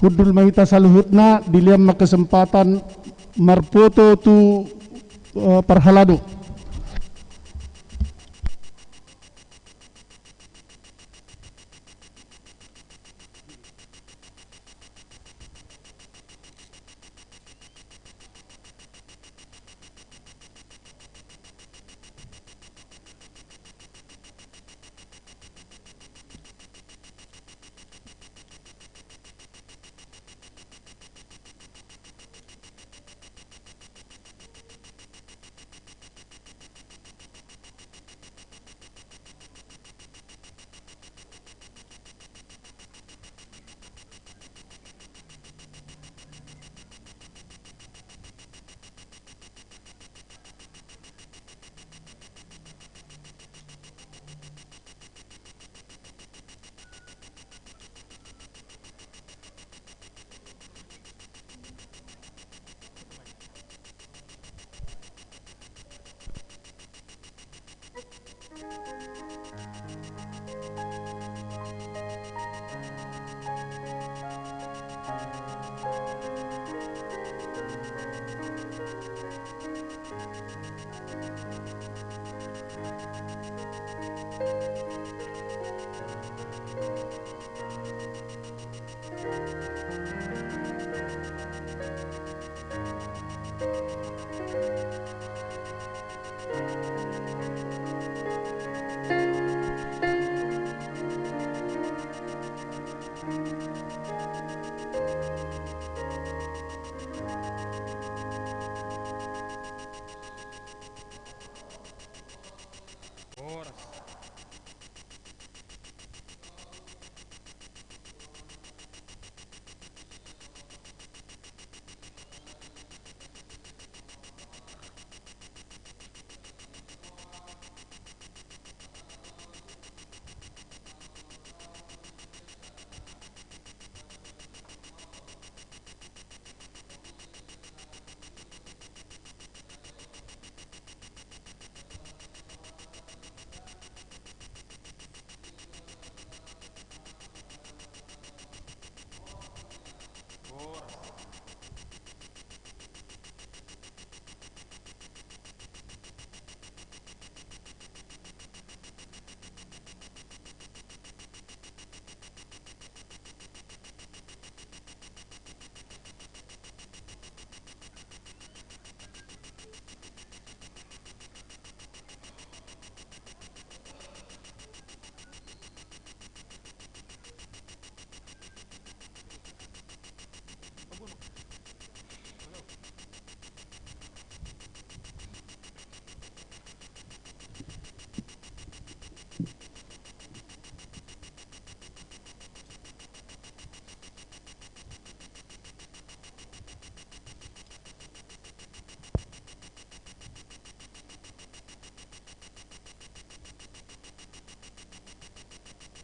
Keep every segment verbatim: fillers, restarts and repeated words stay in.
Hundul ma hita saluhutna, dilehon ma kesempatan marfoto tu, eh, parhalado.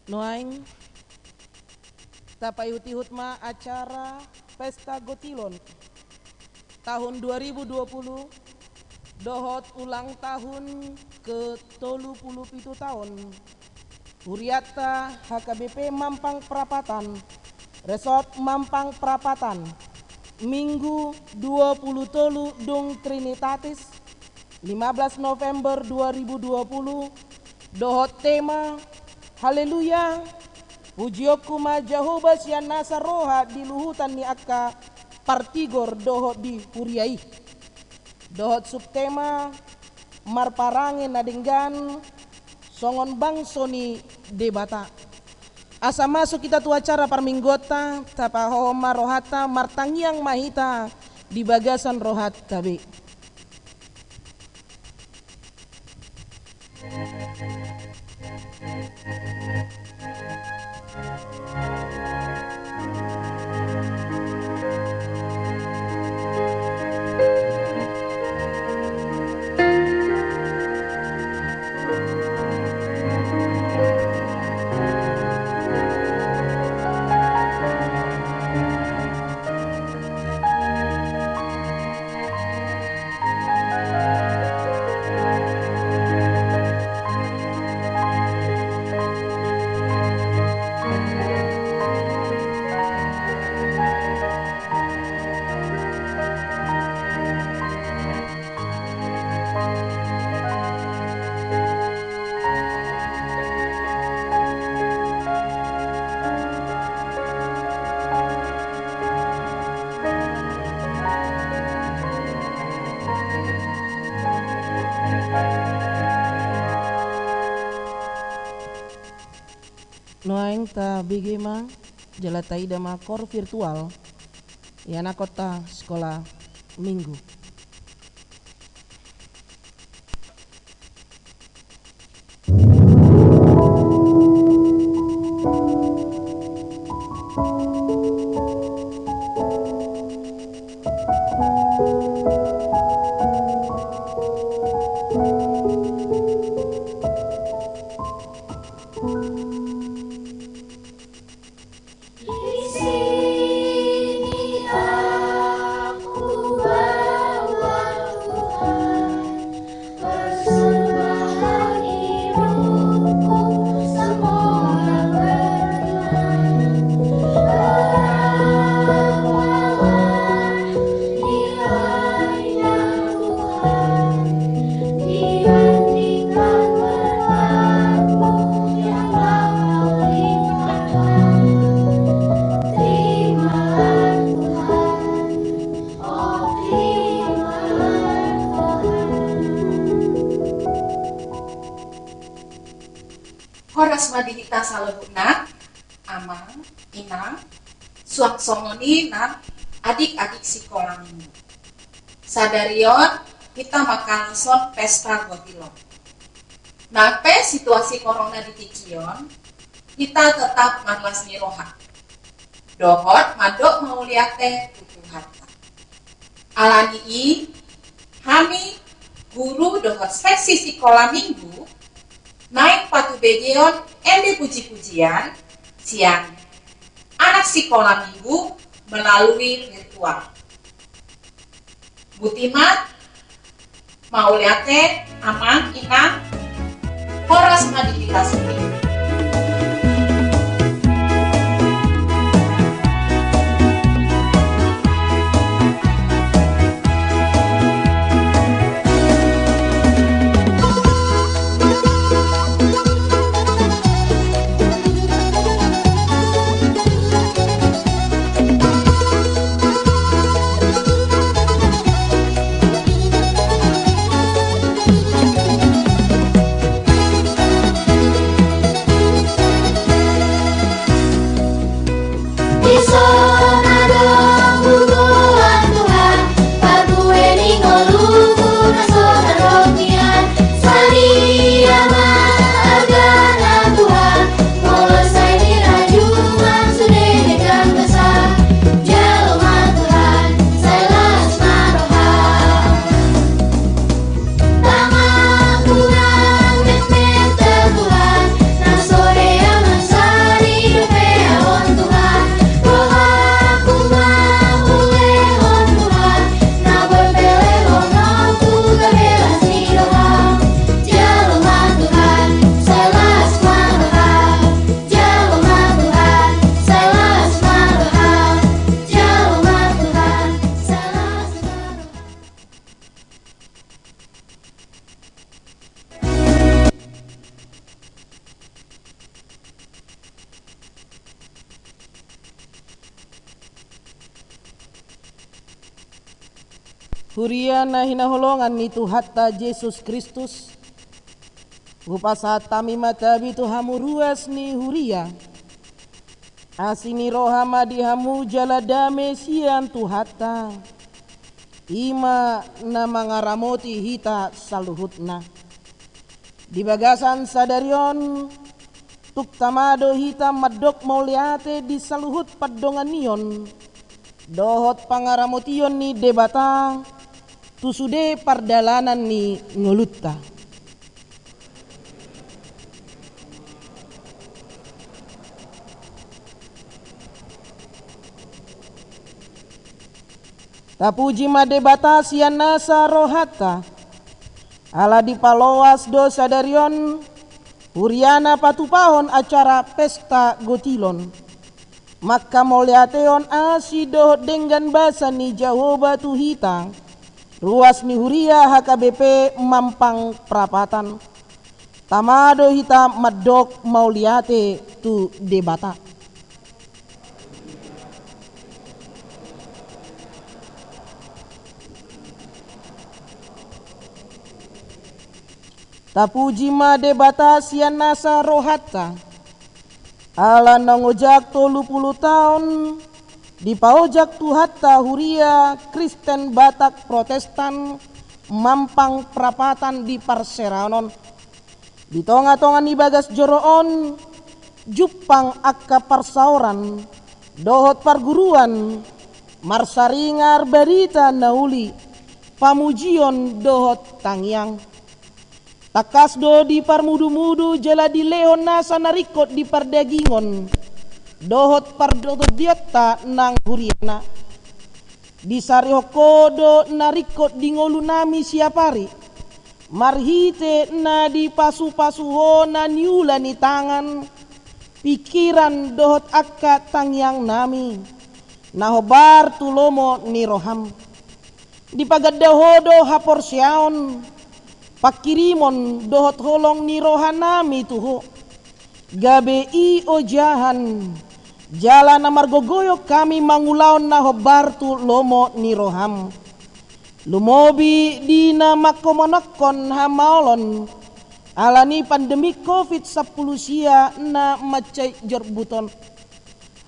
Nuaeng tapaihut-ihut ma acara Pesta Gotilon tahun dua ribu dua puluh dohot ulang tahun ke tolu puluh pitu taon hurianta H K B P Mampang Prapatan, Resort Mampang Prapatan, Minggu dua puluh tolu dung Trinitatis, lima belas November dua ribu dua puluh, dohot tema, Haleluya, pujionku ma Jahowa sian nasa roha di luhutan ni angka partigor dohot di huria i. Dohot subtema, marparange na denggan songon bangso ni Debata. Asa masuk hita tu acara parmingguonta, tapahohom ma rohanta, martangiang ma hita di bagasan rohanta be. Nuaeng tabege ma jala taida ma koor virtual ianakhonta sikola minggu. Horas ma di hita saluhutna, amang, inang, suang songon i nang adik-adik sikola minggu. Sadari on hita mangkaluson pesta gotilon. Nang pe situasi korona di tingki on, hita tetap marlas ni roha dohot mandok mauliate tu Tuhanta. Alani i, hami guru dohot seksi sikola minggu naeng patubegeon ende puji-pujian sian anak sikola minggu melalui virtual. Boti ma, mauliate, amang, inang, horas ma di hita sude. Huria na hinaholongan ni Tuhanta Jesus Kristus, hupasahat hami ma tabi tu hamu ruas ni huria. Asi ni roha ma di hamu jala dame sian Tuhanta, i ma na mangaramoti hita saluhutna. Di bagasan sadari on, tung tama do hita mandok mauliate di saluhut pandonganion dohot pangaramotion ni Debata tu sude pardalanan ni ngolunta. Tapuji ma Debata sian nasa rohanta, ala dipaloas do sadari on huriana patupahon acara pesta gotilon. Manghamauliateon asi dohot denggan basa ni Jahowa tu hita, ruas ni huria H K B P Mampang Prapatan. Tama do hita mandok mauliate tu Debata. Tapuji ma Debata sian nasa rohanta. Ala naung ojak tolu pulu taon, dipaojak Tuhanta Huria Kristen Batak Protestan Mampang Prapatan di parseraon on. Di tonga-tonga ni bagas joro on, jumpang angka parsaoran dohot parguruan, marsaringar barita na uli, pamujion dohot tangiang. Tangkas do diparmudu-mudu jala dilehon nasa na ringkot di pardagingon dohot pardonganionta nang huriana. Disarihon Ho do na ringkot di ngolunami siapari, marhite na dipasu-pasu Ho na niula ni tangan, pingkiran dohot angka tangiangnami, na hombar tu lomo ni roham. Dipaganda Ho do haporseaon, pangkirimon dohot holong ni rohanami tu Ho. Gabe iojahan jala na margogoyonghon hami mangulahon na hombar tu lomo ni roham. Lumobi di na manghomonokkon hamaolon ala ni pandemi covid sampulu sia na mansai jorbut on.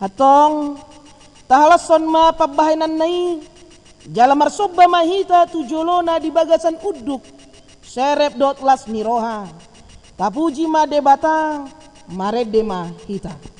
Antong, tahalashon ma pambahenanna i, jala marsomba ma hita tu jolona di bagasan unduk, serep dohot las ni roha. Tapuji ma Debata, marende ma hita.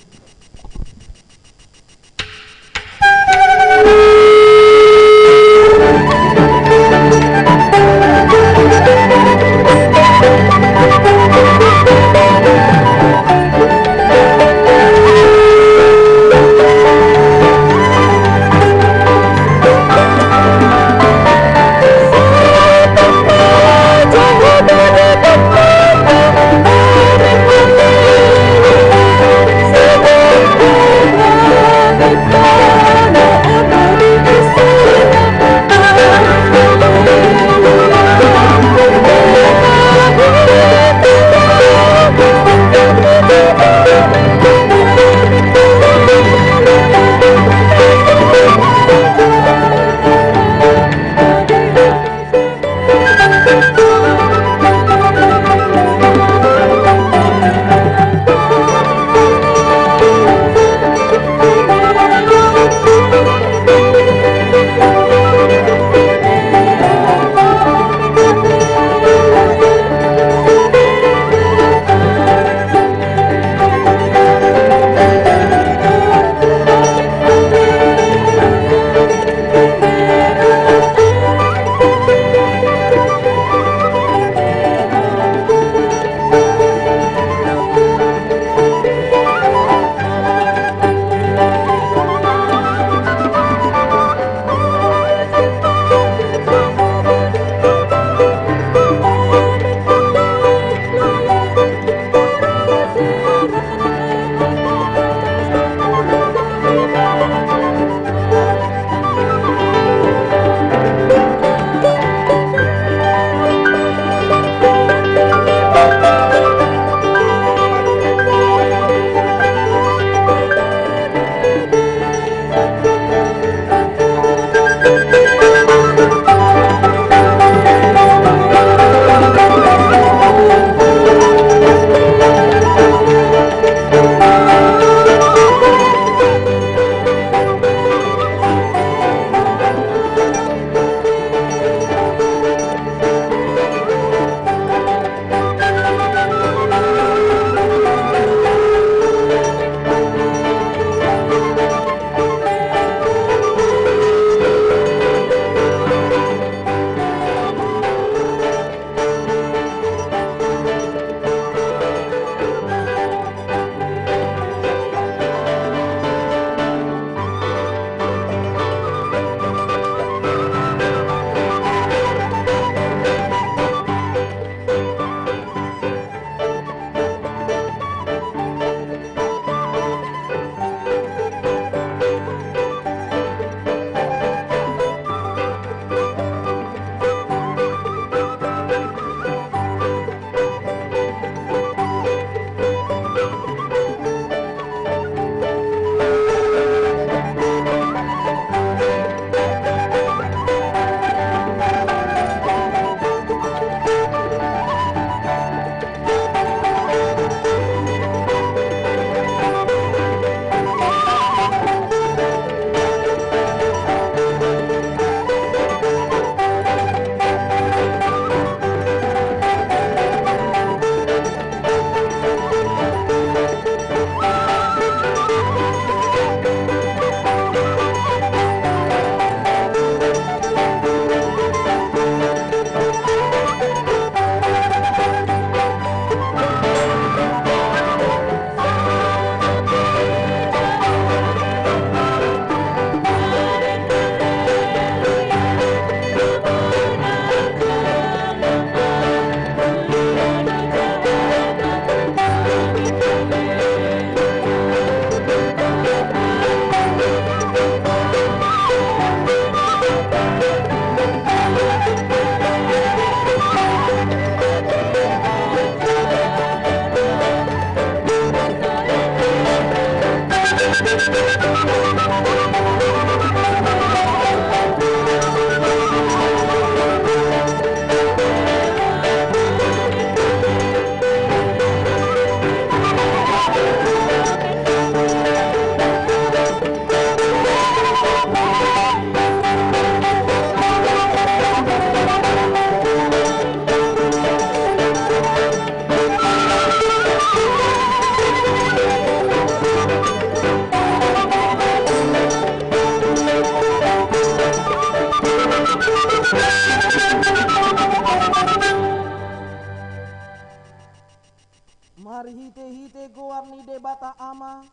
Marhite-hite goar ni Debata Ama,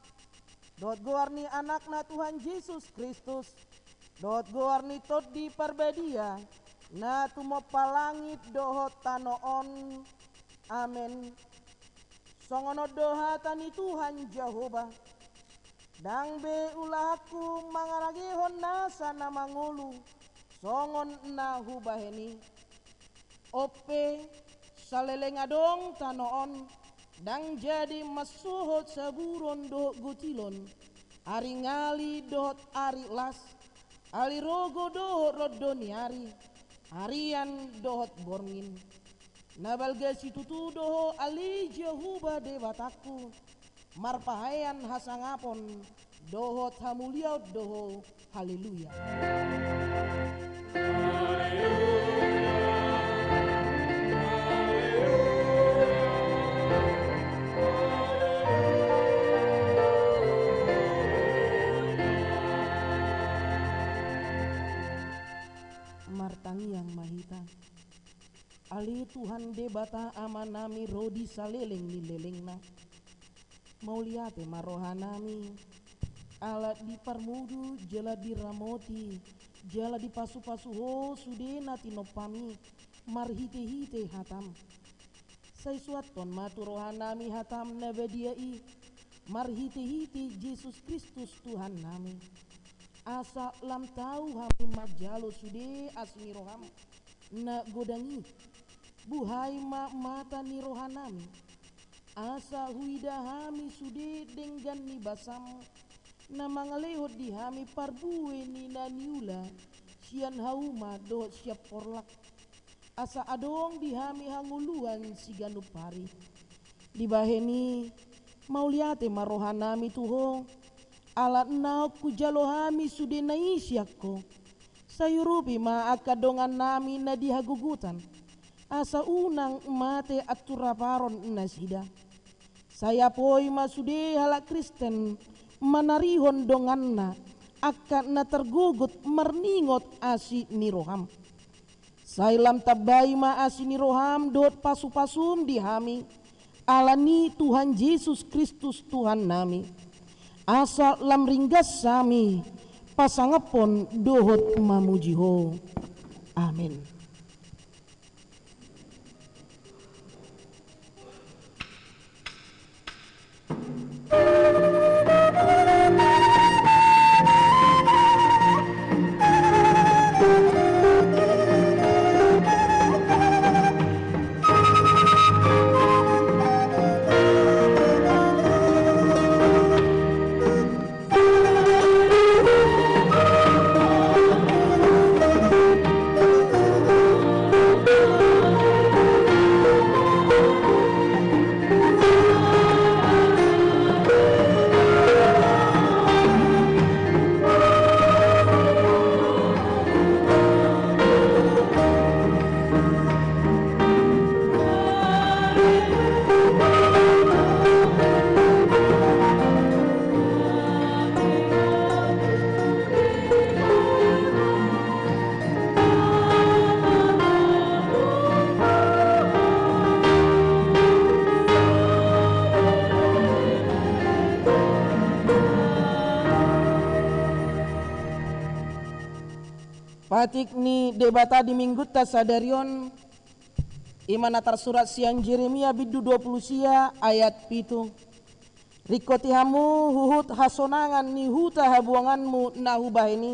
dohot goar ni Anakna Tuhan Jesus Kristus, dohot goar ni Tondi Parbadia, na tumompa langit dohot tano on. Amen. Songon on do hata ni Tuhan Jahowa: Ndang be ulahanku mangaragehon nasa na mangolu songon na hubahen i. On pe, saleleng adong tano on, ndang jadi mansohot saburon dohot gotilon, ari ngali dohot ari las, ali rogo dohot rondo ni ari, arian dohot borngin. Na balga situtu do Ho ale Jahowa Debatangku, marpahean hasangapon dohot hamuliaon do Ho. Haleluya. Martangiang ma hita. Ale Tuhan Debata Amanami ro di saleleng ni lelengna, mauliate ma rohanami, ala diparmudu jala diramoti, jala dipasupasu Ho sude na tinompami marhitehite hataM. Sai suanhon ma tu rohanami hataM na badia i, marhitehite Jesus Kristus Tuhannami, asa lam tau hami manjalo sude asi ni rohaM na godang i. Buhai ma mata ni rohanami, asa huida hami sude denggan ni basaM, na mangalehon di hami parbue ni na niula sian hauma dohot sian porlak, asa adong di hami hangoluan siganup ari. Dibahen i, mauliate ma rohanami tu Ho, ala naung hujalo hami sude na i sian Ho. Sai urupi ma angka dongannami na di hagogotan, asa unang mate anturaparon nasida. Sai apoi ma sude halak Kristen manarihon donganna angka na targogot marningot asi ni rohaM. Sai lam tambai ma asi ni rohaM dohot pasupasuM di hami, ala ni Tuhan Jesus Kristus Tuhannami, asa lam ringgas hami pasangaphon dohot mamuji Ho. Amen. Patik ni Debata di Minggunta sadari on, i ma na tarsurat sian Jeremia bindu dua pulu sia ayat pitu. Ringkoti hamu huhut hasonangan ni huta habuanganmu na hubahen i,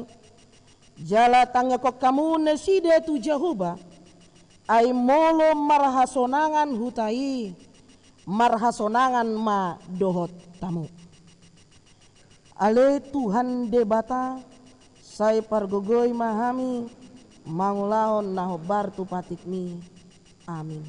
jala tangihon hamu nasida tu Jahowa, ai molo marhasonangan huta i, marhasonangan ma dohot hamu. Ale Tuhan Debata, sai pargogoi ma hami mangulahon na hombar tu patikmi. Amin.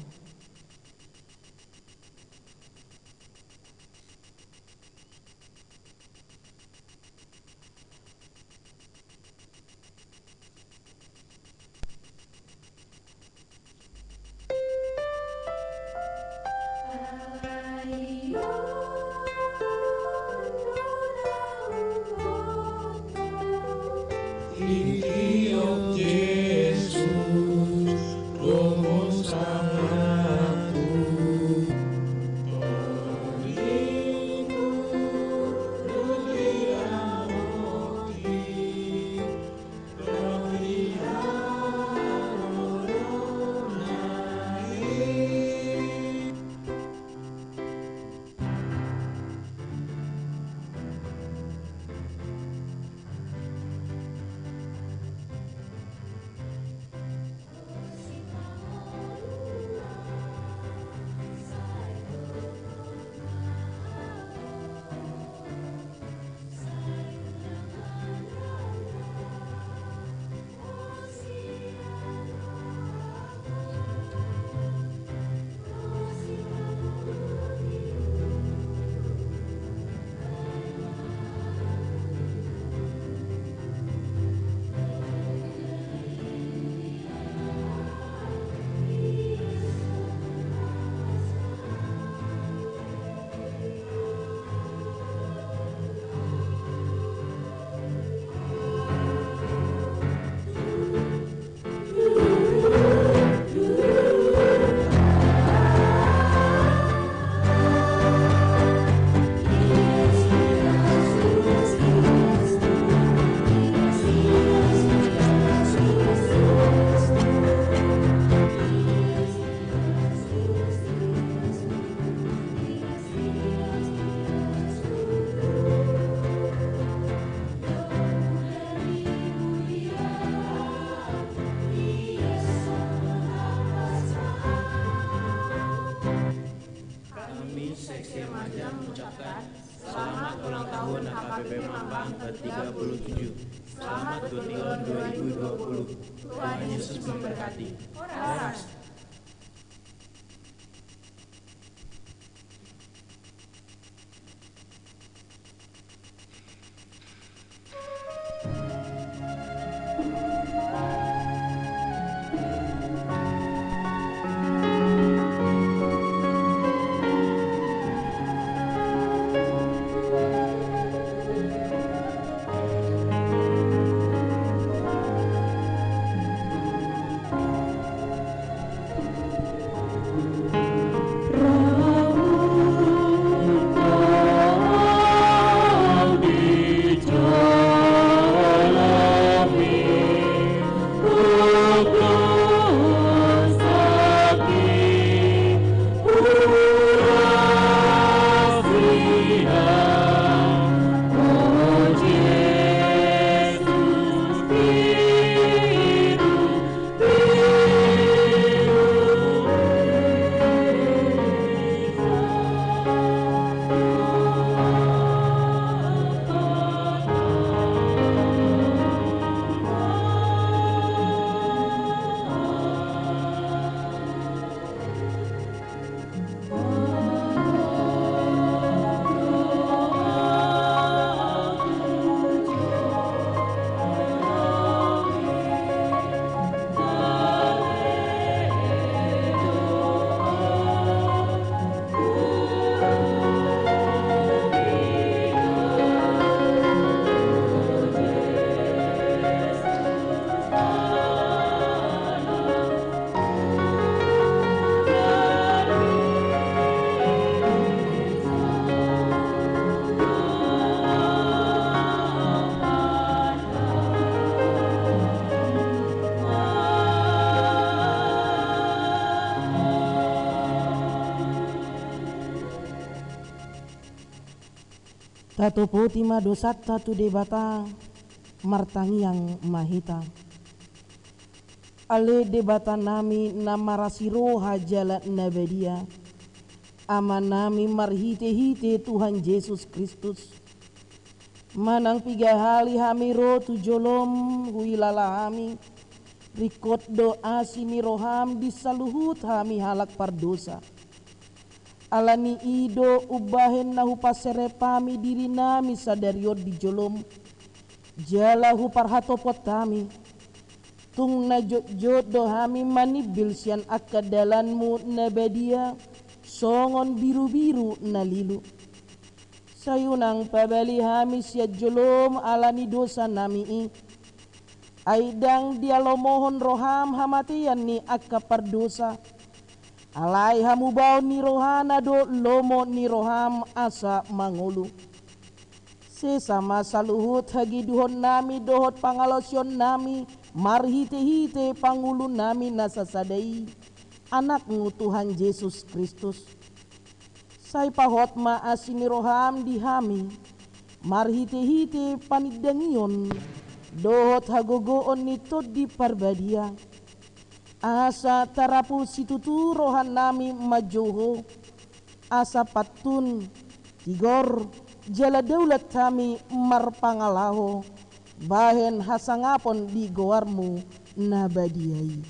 X C R Magelang mengucapkan selamat ulang tahun H K B P Mampang ke tiga puluh tujuh. Selamat Gotigon dua ribu dua puluh. Tuhan Yesus memberkati. Horas. Tatopoti ma dosanta tu Debata, martangiang ma hita. Ale Debata nami na marasi roha jala na badia, Ama nami marhite-hite Tuhan Jesus Kristus, manang piga hali hami ro tu jolom huilala hami, ringkot do asi ni roham di saluhut hami halak pardosa. Ala ni i do umbahen na hupaserep hami diri nami sadari on di jolom, jala huparhatopot hami. Tung na jotjot do hami manimbil sian angka dalanmu na badia, songon birubiru na lilu. Sai unang pabali hami sian jolom ala ni dosa nami i. Ai ndang dialomohon roham hamatean ni angka pardosa. Alai hamubaon ni rohana do lomo ni roham asa mangolu. Sesa ma saluhut hagiduhon nami dohot pangalaosion nami marhite-hite pangulu nami na sasada i, Anakmu Tuhan Jesus Kristus. Sai pahot ma asi ni roham di hami, marhite-hite panindangion dohot hagogoon ni Tondi Parbadia. Asa tarapu situtu roha nami manjou Ho, asa pantun, tigor, jala daulat hami marpangalaho, bahen hasangapon di goarmu na badia i.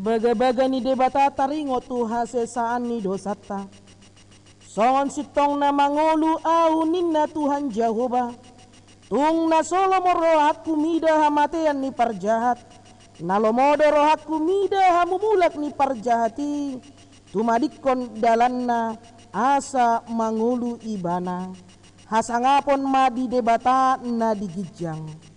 Bagabaga ni Debata taringot tu hasesaan ni dosanta. Songon sintong na mangolu ahu ninna Tuhan Jahowa. Tung na so lomo rohangku mida hamatean ni parjahat. Na lomo do rohangku mida hamumulak ni parjahat i. Tumadingkon dalanna asa mangolu ibana. Hasangapon ma di Debata na di ginjang.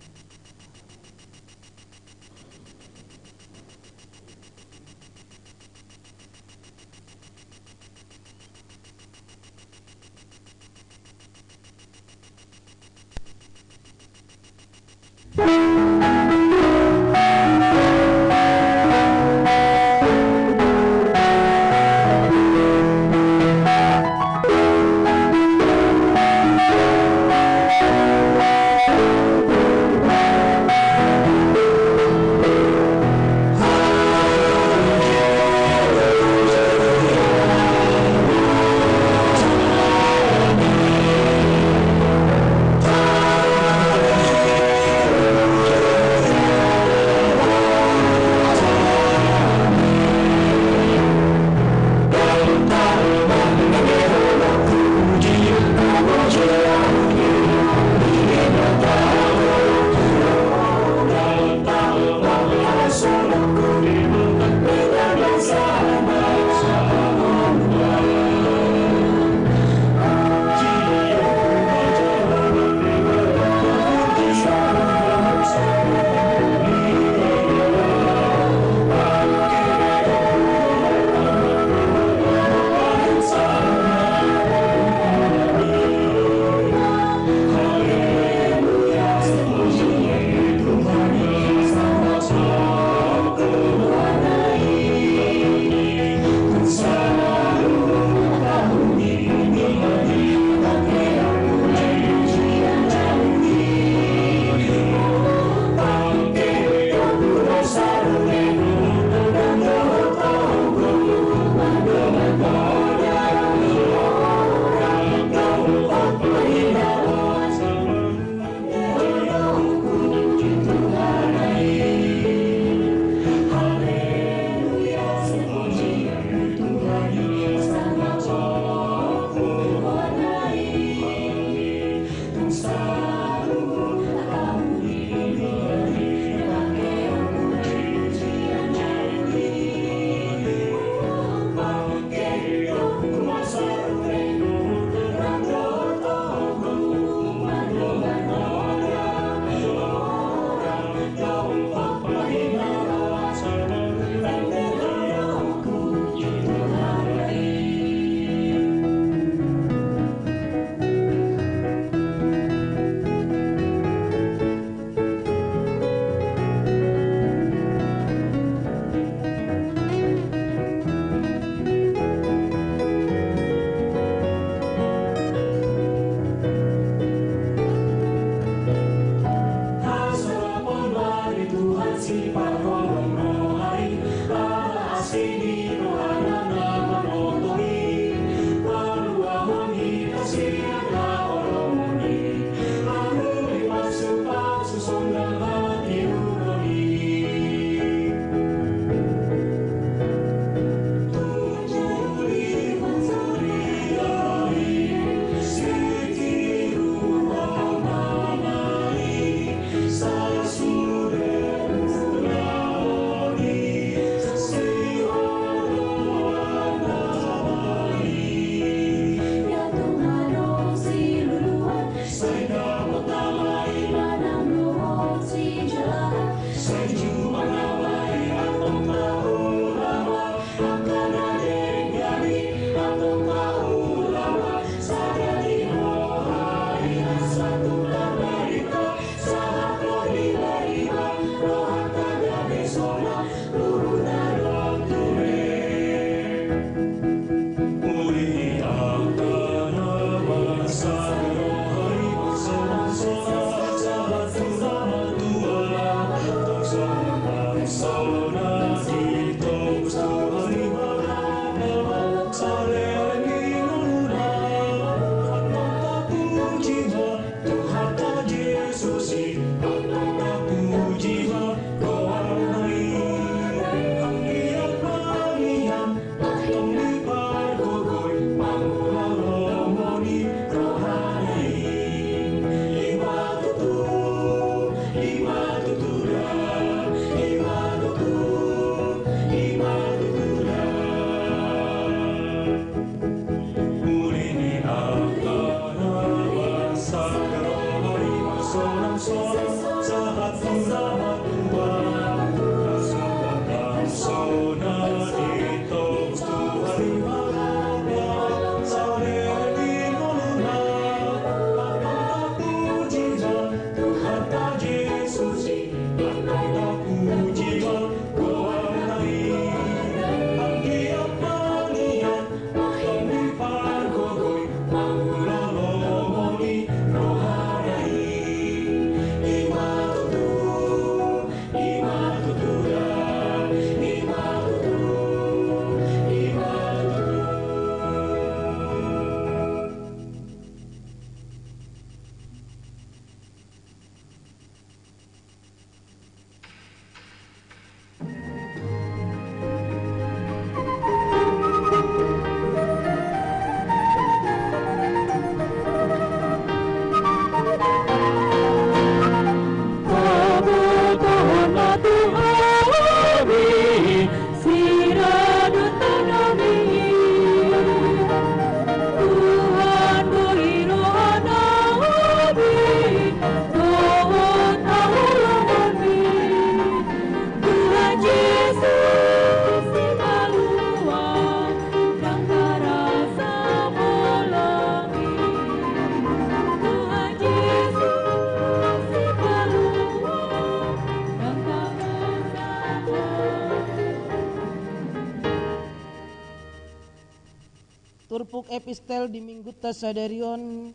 Turpuk epistel di minggunta sadari on,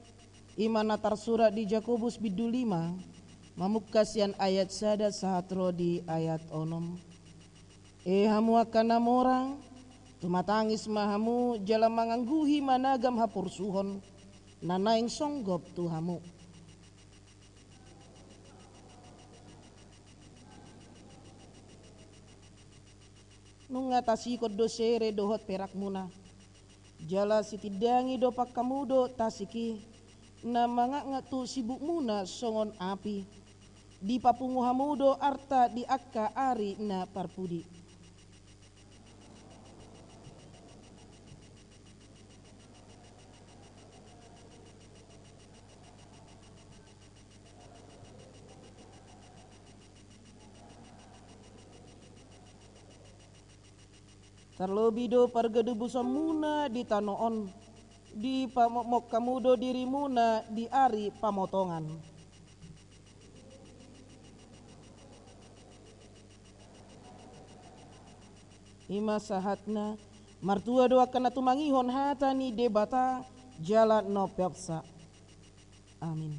i ma na tarsurat di Jakobus bindu lima, mamungka sian ayat sada sahat ro di ayat onom. E hamu angka na mora, tumatangis ma hamu jala mangangguhi managam haporsuhon na naeng songgop tu hamu. Nunga tasikon do sere dohot perakmuna. Jala sitindangi do pangkamu do tasik i, na mangatngat tu sibukmuna songon api. Dipapungu hamu do arta di angka ari na parpudi. Tarlobi do pargadubusonmuna di tano on, dipamokmok hamu do dirimuna di ari pamotongan. I ma sahatna. Martua do angka na tumangihon hata ni Debata jala na umpeopsa. Amin.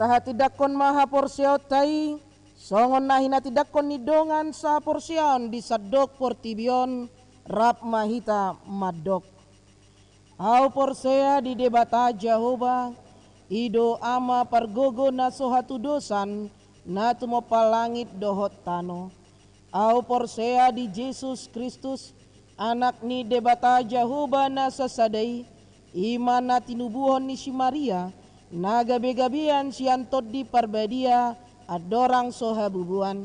Tahatindangkon ma haporseaonta i, songon na hinatindangkon ni dongan sahaporseaon di sandok portibi on, rap ma hita mandok. Ahu porsea di Debata Jahowa, i do Ama pargogo na so hatudosan, na tumompa langit dohot tano. Ahu porsea di Jesus Kristus, Anak ni Debata Jahowa na sasada i, i ma na tinubuhon ni si Maria, na gabegabean sian Tondi Parbadia, andorang so habubuan.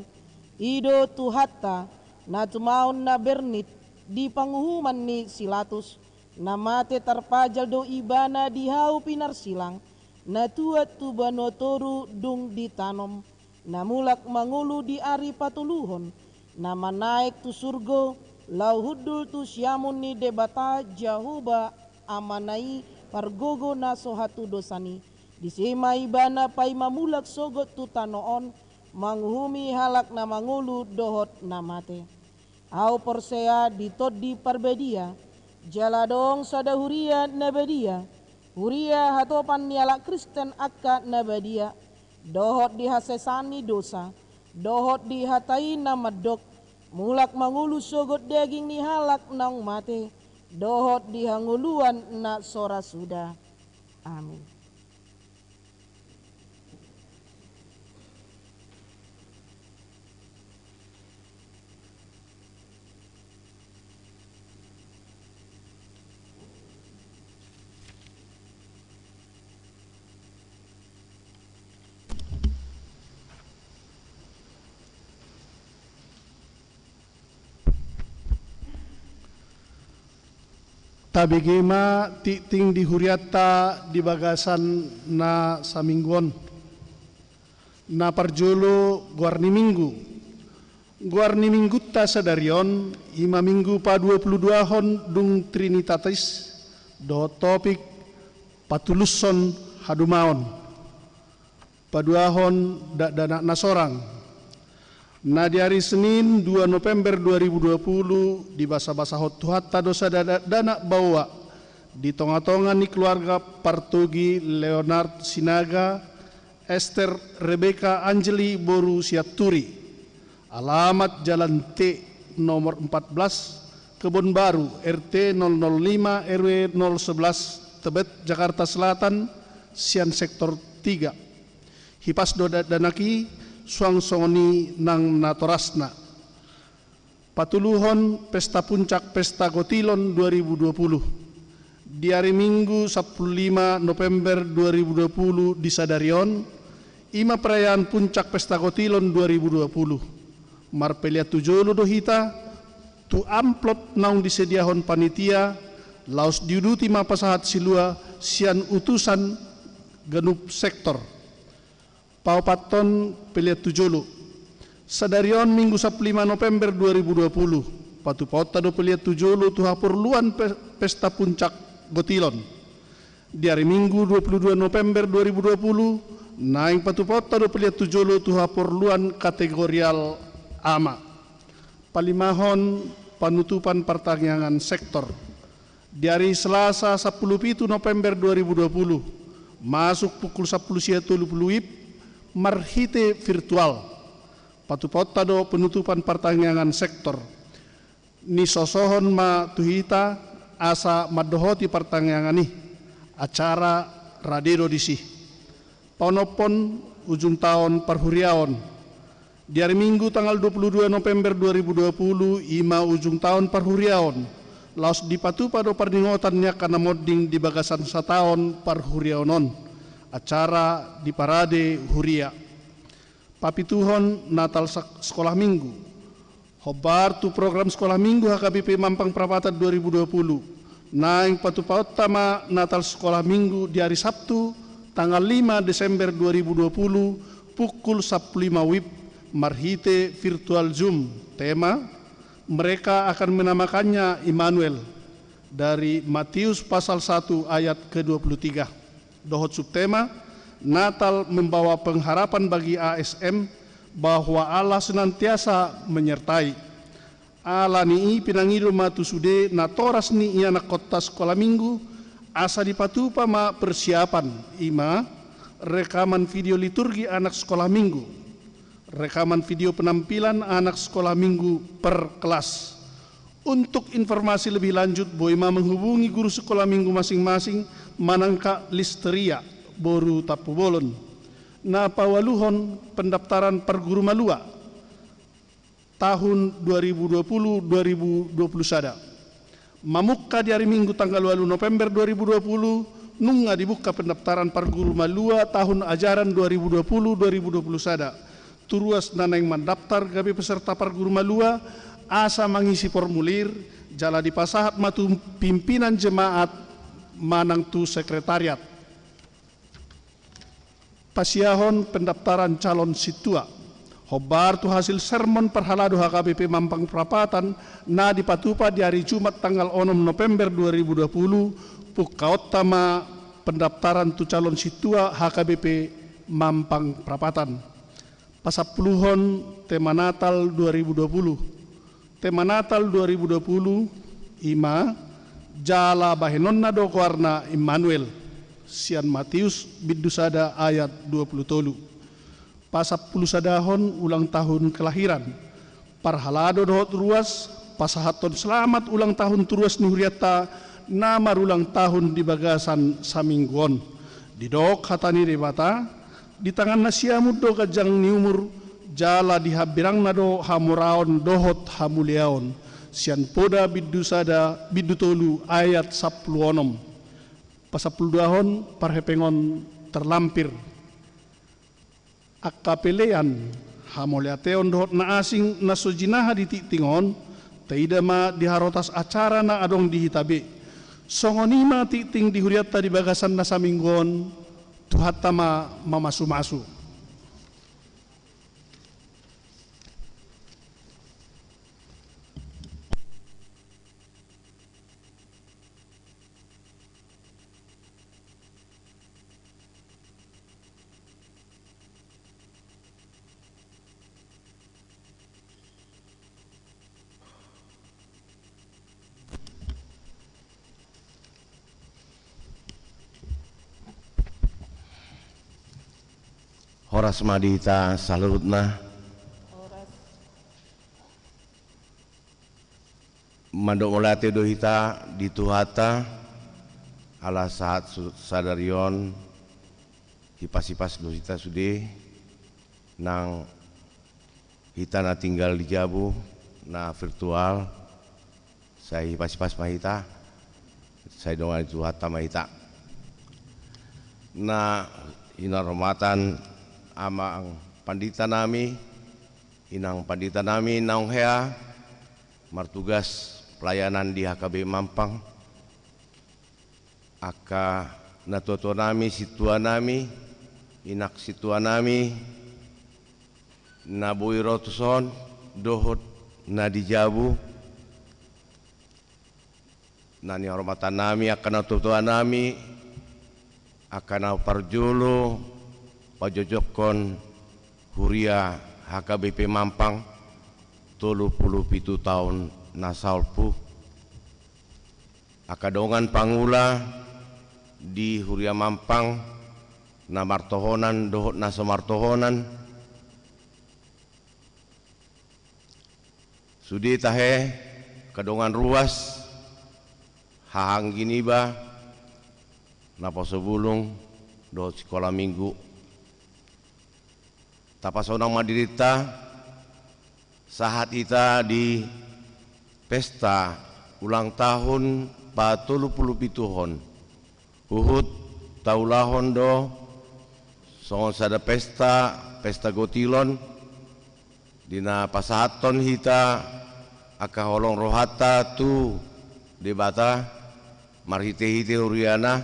I do Tuhanta, na tumaon na bernit di panguhuman ni si Latus, na mate tarpajal do Ibana di hau pinarsilang, na tuat tu banua toru dung ditanom, na mulak mangolu di ari patoluhon, na manaek tu surgo, laho hundul tu siamun ni Debata Jahowa Amana i pargogo na so hatudosan i. Disi ma Ibana paima mulak sogot tu tano on, manguhumi halak na mangolu dohot na mate. Ahu porsea di Tondi Parbadia, jala adong sada huria na badia, huria hatopan ni halak Kristen angka na badia, dohot di hasesaan ni dosa, dohot di hata i na mandok, mulak mangolu sogot daging ni halak naung mate, dohot di hangoluan na so ra suda. Amin. Tabege ma tingting di hurianta di bagasan na saminggu on. Na parjolo, goar ni Minggu. Goar ni Minggunta sadari on, i ma Minggu paduapuluduahon dung Trinitatis, dohot topik patulushon hadumaon. Paduahon dakdanak na sorang. Na di ari Senin, dua November dua ribu dua puluh, dibasabasahon Tuhanta do sada dakdanak baoa di tongatonga ni keluarga partogi Leonard Sinaga, Esther Rebecca Angeli boru Sianturi. Alamat Jalan T nomor empat belas, Kebon Baru, R T nol nol lima, R W nol sebelas, Tebet, Jakarta Selatan, sian sektor tiga. Hipas do dakdanak i, suang songon i nang natorasna. Patuluhon pesta puncak pesta Gotilon dua ribu dua puluh. Di ari Minggu sampulu lima November dua ribu dua puluh di sadari on, i ma perayaan puncak pesta Gotilon dua ribu dua puluh. Marpelean tu jolo do hita tu amplop naung disediahon panitia, laos diuduti ma pasahat silua sian utusan ganup sektor. Paopathon, pelean tu jolo. Sadari on Minggu sampulu lima November dua ribu dua puluh, patupaonta do pelean tu jolo tu haporluan pe-, pesta puncak Gotilon. Di ari Minggu dua puluh dua November dua ribu dua puluh, naeng patupaonta do pelean tu jolo tu haporluan kategorial ama. Palimahon, panutupan partangiangan sektor. Di ari Selasa sampulu pitu November dua ribu dua puluh, masuk pukul sampulu sia tolu pulu WIB marhite virtual. Patupaonta do penutupan partangiangan sektor. Nisosohon ma tu hita asa mandohoti partangiangan i. Acara rade do disi. Paonomhon, ujung taon parhuriaon. Di ari Minggu tanggal dua puluh dua November dua ribu dua puluh, i ma ujung taon parhuriaon, laos dipatupa do parningotan ni angka na monding di bagasan sataon parhuriaon on. Acara diparade huria. Papituhon, Natal sak-, Sekolah Minggu. Hombar tu program Sekolah Minggu H K B P Mampang Prapatan dua ribu dua puluh. Naeng patupaonta ma Natal Sekolah Minggu di ari Sabtu, tanggal lima Desember dua ribu dua puluh, pukul sampulu lima WIB, marhite virtual Zoom. Tema, Mereka akan menamakannya Immanuel, dari Matius pasal satu ayat kedua puluh tiga. Dohot subtema, Natal membawa pengharapan bagi A S M bahwa Allah senantiasa menyertai. Ala ni i pinangido ma tu sude natoras ni ianakkonta Sekolah Minggu, asa dipatupa ma persiapan, i ma Rekaman video liturgi anak sekolah minggu. Rekaman video penampilan anak sekolah minggu per kelas. Untuk informasi lebih lanjut, boi ma menghubungi guru sekolah minggu masing-masing manang Kak Listeria, boru Tampubolon. Na paualuhon, pendaftaran parguru malua tahun dua ribu dua puluh dua ribu dua puluh sada. Mamungka di ari Minggu tanggal ualu November dua ribu dua puluh, nunga dibuka pendaftaran parguru malua tahun ajaran dua ribu dua puluh dua ribu dua puluh sada. Tu ruas na naeng mandaftar gabe peserta parguru malua, asa mangisi formulir, jala dipasahat ma tu pimpinan jemaat manang tu sekretariat. Pasiahon pendaftaran calon sintua. Hombar tu hasil sermon parhalado H K B P Mampang Prapatan na dipatupa di ari Jumat tanggal onom November dua ribu dua puluh, pungkaonta ma pendaftaran tu calon sintua H K B P Mampang Prapatan. Pasampuluhon tema Natal dua ribu dua puluh. Tema Natal dua ribu dua puluh, i ma, jala bahenonna do goarna Immanuel, sian Matius bindu sada ayat dua puluh tolu. Pasampulusadahon ulang tahun kelahiran. Parhalado dohot ruas, pasahathon selamat ulang tahun tu ruas ni hurianta na marulang tahun di bagasan saminggu on. Didok hata ni Debata, di tangan na siamun do ganjang ni umur, jala di hambirangna do hamoraon dohot hamuliaon. Sian Poda bindu sada, bindu tolu ayat sampulu onom. Pasampuludahon parhepengon terlampir. Angka pelean, hamauliateon dohot na asing na so jinaha di tingting on, taida ma di harotas acara na adong di hita be. Songon i ma tingting di hurianta di bagasan na saminggu on, Tuhanta ma mamasumasu. Horas ma di hita saluhutna. Mandok mauliate do hita di Tuhanta, ala sahat su-, sadari on, hipas-hipas do hita sude, nang hita na tinggal di jabu, na virtual, sai hipas-hipas ma hita, sai dongani Tuhanta ma hita. Na hinarmatan amang pandita nami, inang pandita nami naung hea, martugas pelayanan di H K B Mampang, angka natuatua nami, sintua nami, inang sintua nami, na boi ro tuson, dohot na di jabu, na nihormatan nami, angka natuatua nami, angka na parjolo, pajojokkon huria H K B P Mampang, tolu pulu pitu taon na salpu. Angka dongan pangula di huria Mampang, na martohonan dohot na so martohonan. Sude tahe, angka dongan ruas, haha anggi niba, naposo bulung, dohot sikola minggu. Tapasonang ma dirinta, sahat hita di pesta ulang tahun patolu pulu pituhon. Huhut taulahon do songon sada pesta, pesta gotilon, di na pasahathon hita angka holong rohanta tu Debata, marhite-hite huriana,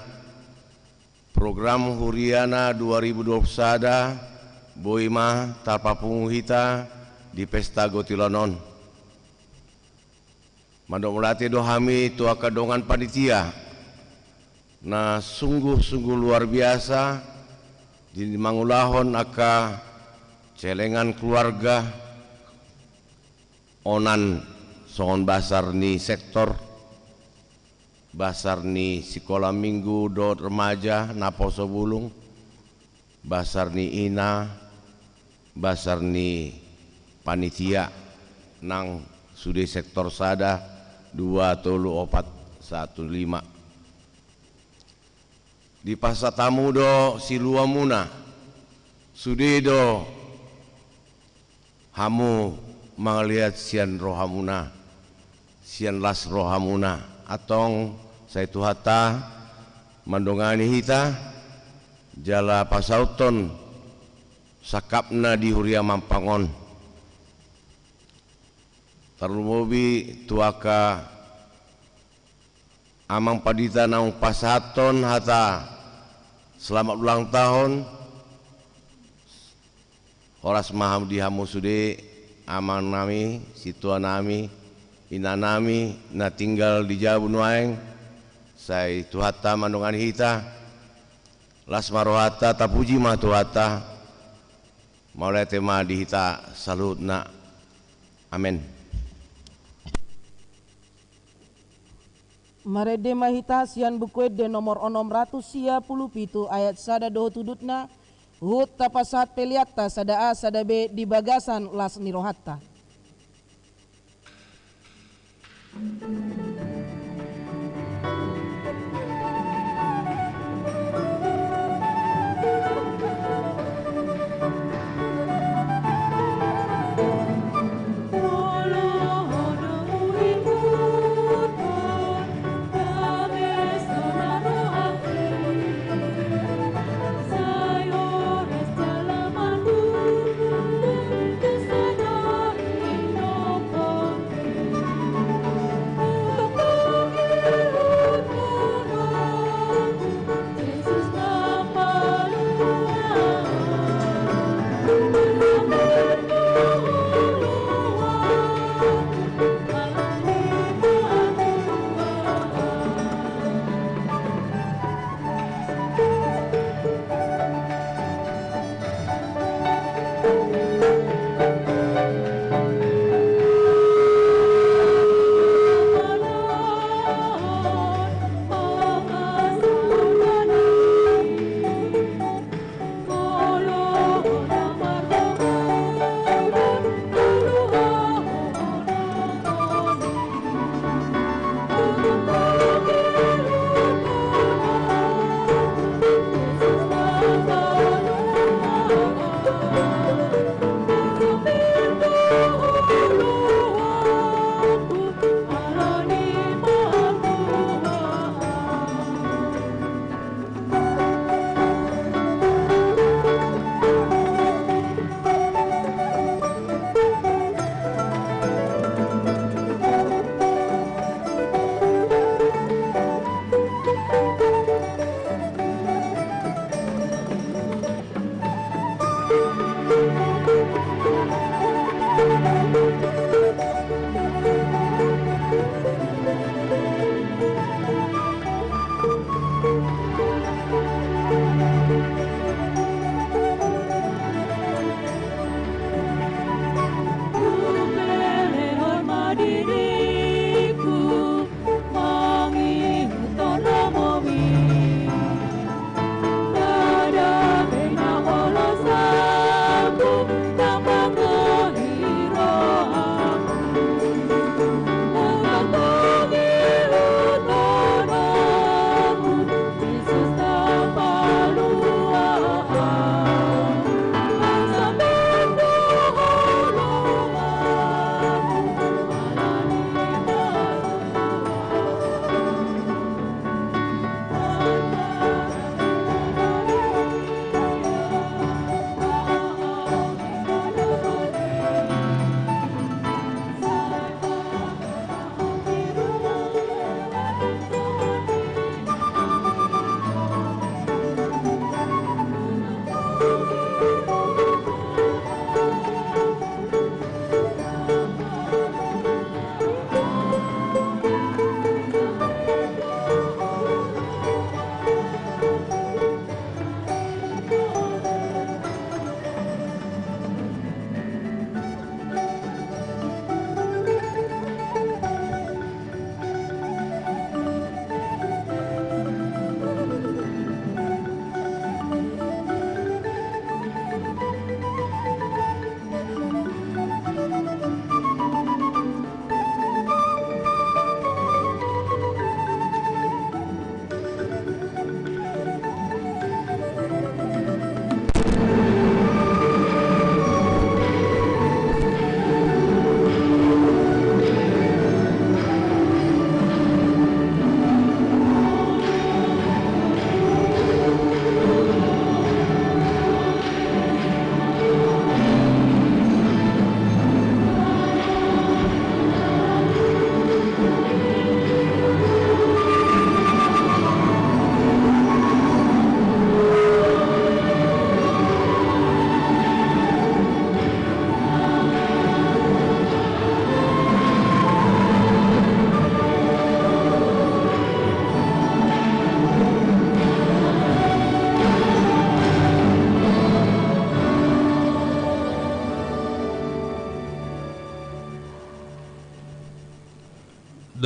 program huriana dua ribu dua puluh sada, boi ma tarpapungu hita di pesta gotilon on. Mandok mauliate do hami tu angka dongan panitia, na sungguh-sungguh luar biasa, di mangulahon angka celengan keluarga, onan songon basar ni sektor, basar ni sikola minggu dohot remaja, naposo bulung, basar ni ina, basar ni panitia nang sude sektor sada, dua, tolu, opat, satu, lima. Dipasahat hamu do siluamuna, sude do hamu mangaliat sian rohamuna, sian las rohamuna. Antong sai Tuhanta mandongani hita, jala pasauthon sangkapna di huria Mampang on. Tarlumobi tu angka amang pandita naung pasahathon hata selamat ulang tahun. Horas ma hamu di hamu sude, amang nami, sintua nami, ina nami, na tinggal di jabu nuaeng, sai Tuhanta mandongani hita, las ma rohanta, tapuji ma Tuhanta, mauliate ma di hita saluhutna. Amen. Marende ma hita sian Buku Ende nomor onom ratus sia pulu pitu ayat sada dohot udutna, huhut tapasahat peleanta sada A sada B di bagasan las ni rohanta.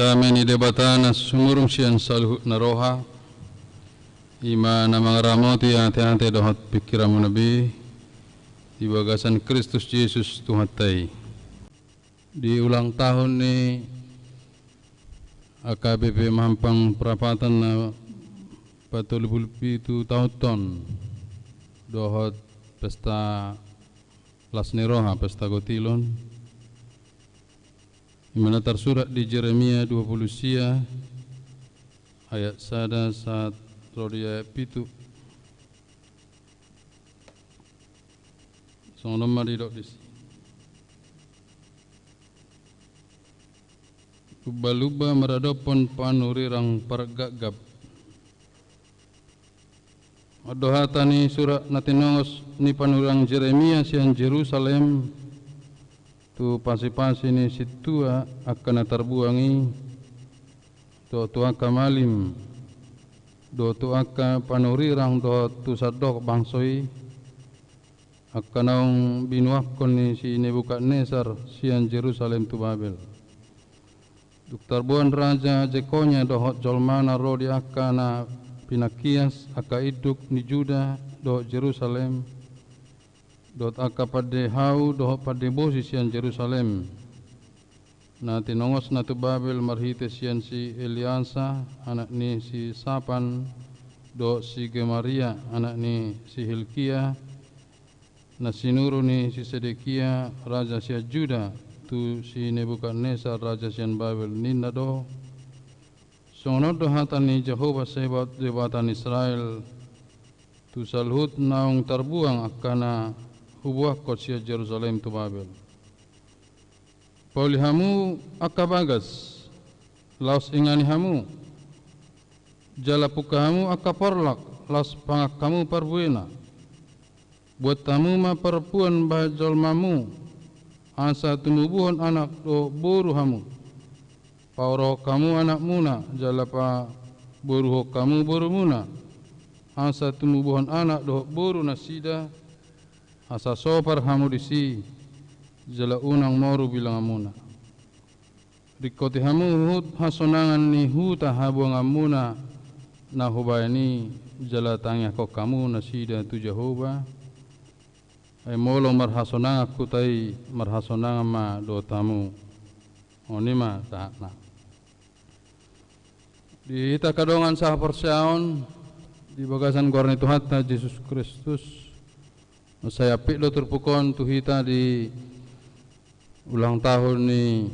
Dame ni Debata na sumurung sian saluhut na roha, i ma na mangaramoti ateate dohot pingkiranmuna be di bagasan Kristus Jesus Tuhanta i. Di ulang tahun ni A K B P Mampang Prapatan na patolu pulu pitu taon on dohot pesta las ni roha, pesta gotilon, i ma na tarsurat di Jeremia dua pulu sia ayat sada sahat ro di ayat pitu. Songon on ma didok disi: Lumba-lumba maradophon panurirang pargapgap. On do hata ni surat na tinongos ni panurirang Jeremia sian Jerusalem tu pasipasi ni sintua angka na tarbuang i, dohot tu angka malim, dohot tu angka panurirang, dohot tu sandok bangso i, angka naung binuangkon ni si Nebukadnesar sian Jerusalem tu Babel. Dung tarboan raja Jekonya dohot jolmana ro di angka na pinangkias, angka induk ni Juda dohot Jerusalem, dohot angka pande hau dohot pande bosi sian Jerusalem, na tinongosna tu Babel marhite sian si Eleasa, anak ni si Sapan, dohot si Gemaria, anak ni si Hilkia, na sinuru ni si Sedekia, raja sian Juda, tu si Nebukadnesar, raja sian Babel, ninna do: Songon on do hata ni Jahowa Sebaot, Debata ni Israel, tu saluhut naung tarbuang angka na hubuangkon sian Jerusalem tu Babel: Pauli hamu angka bagas, laos ingani hamu, jala pungka hamu angka porlak, laos pangan hamu parbuena. Buat hamu ma parpuan bahen jolmamu, asa tumubuhon anak dohot boru hamu. Paorohon hamu anakmuna, jala paboruhon hamu borumuna, asa tumubuhon anak dohot boru nasida, asa sopar hamu disi, jala unang moru bilanganmuna. Ringkoti hamu huhut hasonangan ni huta habuanganmuna na hubahen i, jala tangiangkon hamu nasida tu Jahowa. Ai molo marhasonangan huta i, marhasonangan ma dohot hamu. On i ma sahatna. Di hita angka dongan sahaporseaon, di bagasan goar ni Tuhanta Jesus Kristus, sai ampit do turpuk on tu hita di ulang tahun ni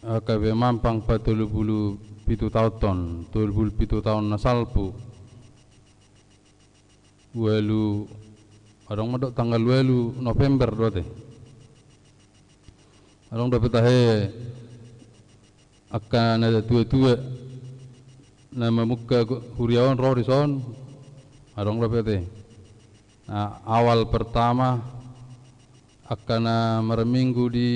A K B Mampang patolu pulu pitu taon on, tolu pulu pitu taon na salpu. Ualu, adong mandok tanggal ualu November do ate. Adong dope tahe angka na tua-tua na mamungka huria on ro dison, adong dope ate. Nah, awal pertama angka na marminggu di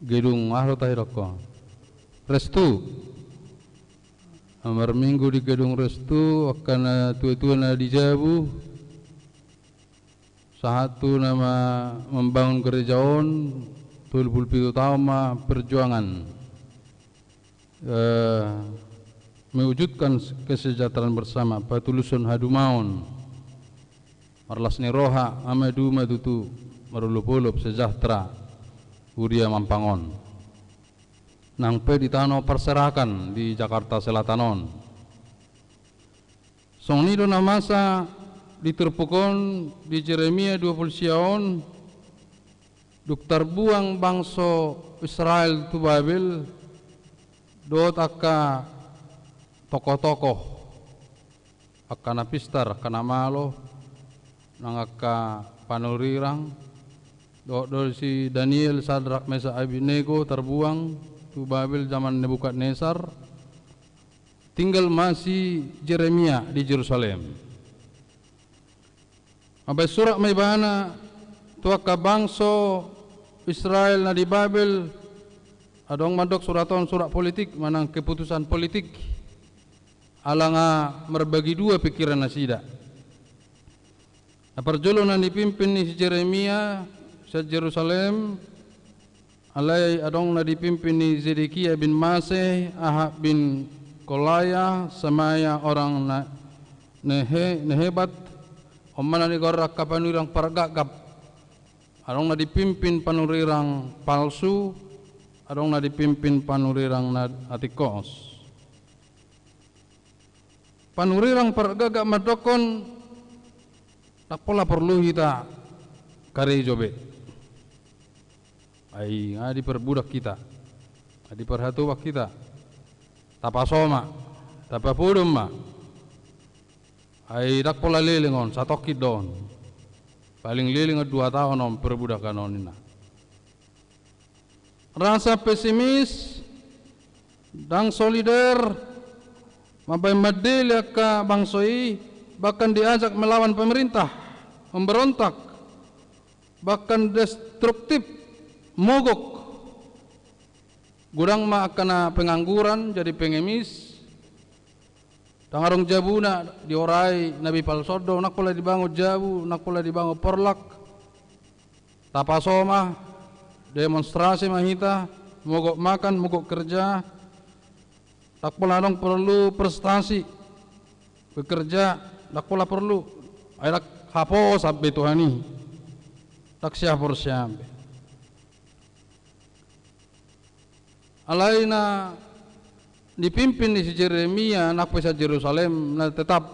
gedung, aha do tahe dokkon, Restu. Marminggu di gedung Restu angka na tua-tua na di jabu, sahat tu na ma-, membangun gereja on, tolu pulu pitu taon ma perjuangan, eh, mewujudkan kesejahteraan bersama, patuluson hadumaon. Marlas ni roha, ama duma tutu, marolop-olop sejahtera huria Mampang on. Nang pe di tano parserakan di Jakarta Selatan on. Songon i do na masa di turpuk on di Jeremia dua pulu sia on, dung tarbuang bangso Israel tu Babel, dohot angka tokoh-tokoh, angka na pistar, angka na malo, nang angka panurirang, dohot do si Daniel, Sadrak, Mesak, Abednego tarbuang tu Babel zaman Nebukadnesar, tinggal ma si Jeremia di Jerusalem. Mambaen surat ma ibana tu angka bangso Israel na di Babel, adong mandok surat on surat politik, manang keputusan politik, ala nga marbagi dua pingkiran nasida. Na parjolo na nipimpin ni si Jeremia sian Jerusalem, Alai adong na dipimpin ni Zedekia bin Maase, Ahab bin Kolaya, Semaya orang Na-, Nehe-, Nehebat, on ma na nigoar angka panurirang pargapgap. Adong na dipimpin panurirang palsu, adong na dipimpin panurirang na atik hohos. Panurirang pargapgap mandokkon, ndang pola porlu hita karejo be. Ai nga diperbudak hita, nga diperhatobak hita. Tapasoma, tapapodom ma. Ai ndang pola leleng on, satongkin do on. Paling leleng on dua taon on perbudakan on, ninna. Rasa pesimis, ndang solider, mambahen mandele angka bangso i, bahkan diajak melawan pemerintah, memberontak, bahkan destruktif, mogok. Godang ma angka na pengangguran, jadi pengemis. Ndang adong jabuna, diorai na bipal sondo, ndang pola dibangun jabu, ndang pola dibangun porlak. Tapasoma, demonstrasi ma hita, mogok makan, mogok kerja. Ndang pola adong porlu prestasi, bekerja, ndang pola porlu. Ai ndang haposan be Tuhan i. Ndang sihaporseaon be. Alai na dipimpin ni si Jeremia, nang pe sian Jerusalem, na tetap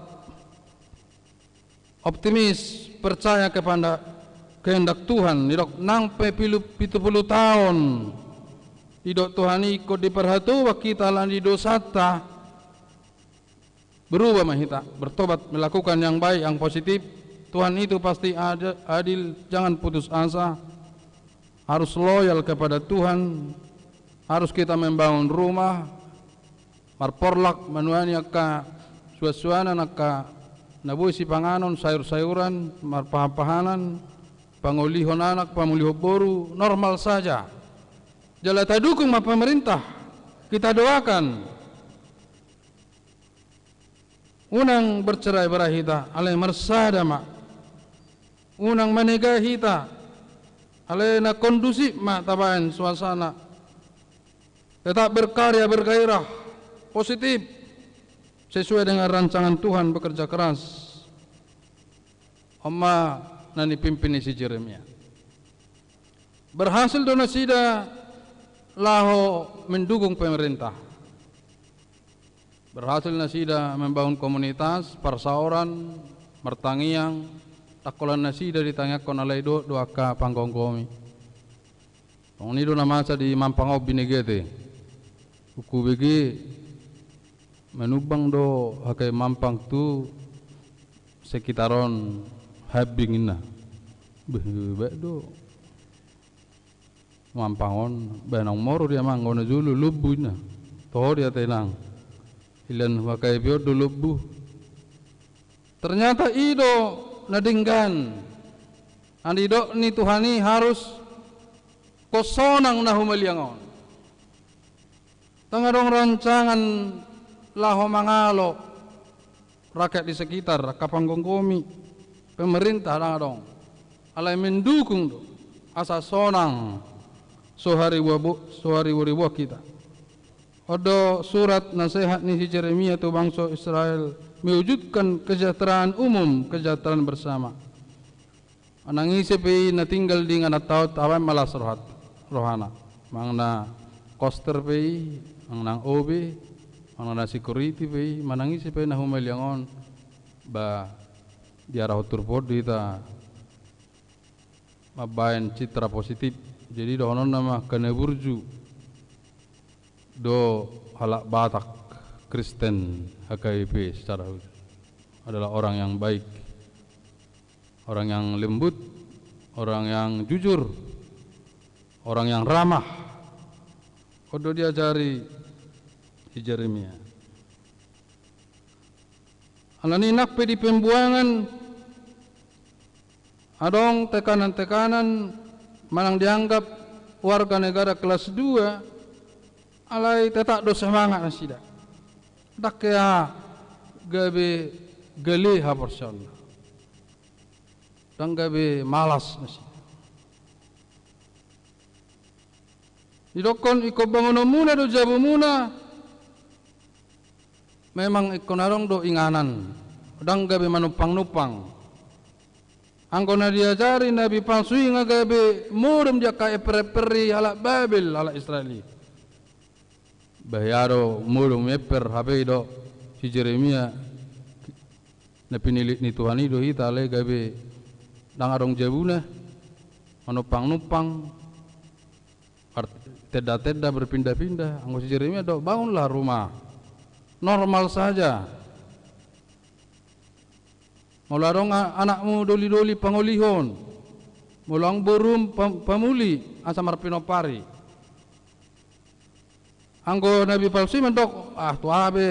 optimis, percaya kepada kehendak Tuhan. Didok nang pe pilu, pitu pulu taon didok Tuhan i ingkon diparhatobak hita ala ni dosanta, berubah ma hita, bertobat, melakukan yang baik, yang positif. Tuhan itu pasti ada, adil, jangan putus asa. Harus loyal kepada Tuhan. Harus kita membangun rumah, marporlak, manuani angka suansuanan, angka na boi sipanganon, sayur-sayuran, marpahan-pahanan, pangolihon anak, pamulihon boru, normal saja. Jala tadukung ma pemerintah, kita doakan. Unang bercerai-berai hita, alai marsada ma. Unang manegai hita, alai na kondusif ma tabaen suasana. Tetap berkarya, bergairah, positif, sesuai dengan rancangan Tuhan, bekerja keras. On ma na nipimpin ni si Jeremia. Berhasil do nasida laho mendukung pemerintah. Berhasil nasida membangun komunitas, parsaoran, martangiang, ndang holan nasida ditangiangkon alai dohot do angka panggomgomi. Songon i do na masa di Mampang on, binege ate. Hubege manumbang do H K I Mampang tu sekitar on Hambing, ninna. Beh, baen do Mampang on, bah, naung moro dia, amang, anggo na jolo lombu, ninna. Toho dia, ate, nang. Ilan H K I P on do lombu. Ternyata i do na denggan. Andidok ni Tuhan i harus sonang na humaliang on. Ndang adong rancangan laho mangalo rakyat di sekitar, angka panggomgomi, pemerintah, ndang adong. Alai mendukung do, asa sonang so haribo-, so hariboriboan hita. On do surat nasehat ni si Jeremia tu bangso Israel, mewujudkan kesejahteraan umum, kesejahteraan bersama. Manang ise pe i na tinggal di ingananta on, tabaen ma las rohat-, rohana. Manang na koster pe i, manang na O B, manang na security pe i, manang ise pe na humaliang on, ba diarahon turpuk on do hita mambaen citra positif. Jadi dohononna ma angka na burju do halak Batak Kristen H K I P secara khusus adalah orang yang baik. Orang yang lembut, orang yang jujur, orang yang ramah. On do diajari si Jeremia. Alani nang pe di pembuangan adong tekanan-tekanan, manang dianggap warga negara kelas dua, alai tetap do semangat nasida. Ndang hea gabe gale haporseaonna. Ndang gabe malas nasida. Didokkon ingkon bangunonmuna do jabumuna. Memang ingkon adong do inganan, ndang gabe manumpang-numpang. Anggo na diajari nabi palsu i nga gabe modom di angka emper-emper ni halak Babel halak Israel i. Bahaya do modom emper, hape didok si Jeremia, na pinillit ni Tuhan i do hita, alai gabe ndang adong jabuna, manumpang-numpang, tenda-tenda berpindah-pindah. Anggo si Jeremia didok, bangunlah rumah normal saja. Molo adong a-, anakmu doli-doli, pangolihon. Molo adong borum, pam-, pamuli asa marpinompari. Anggo nabi palsu i mandok, ah, tu aha be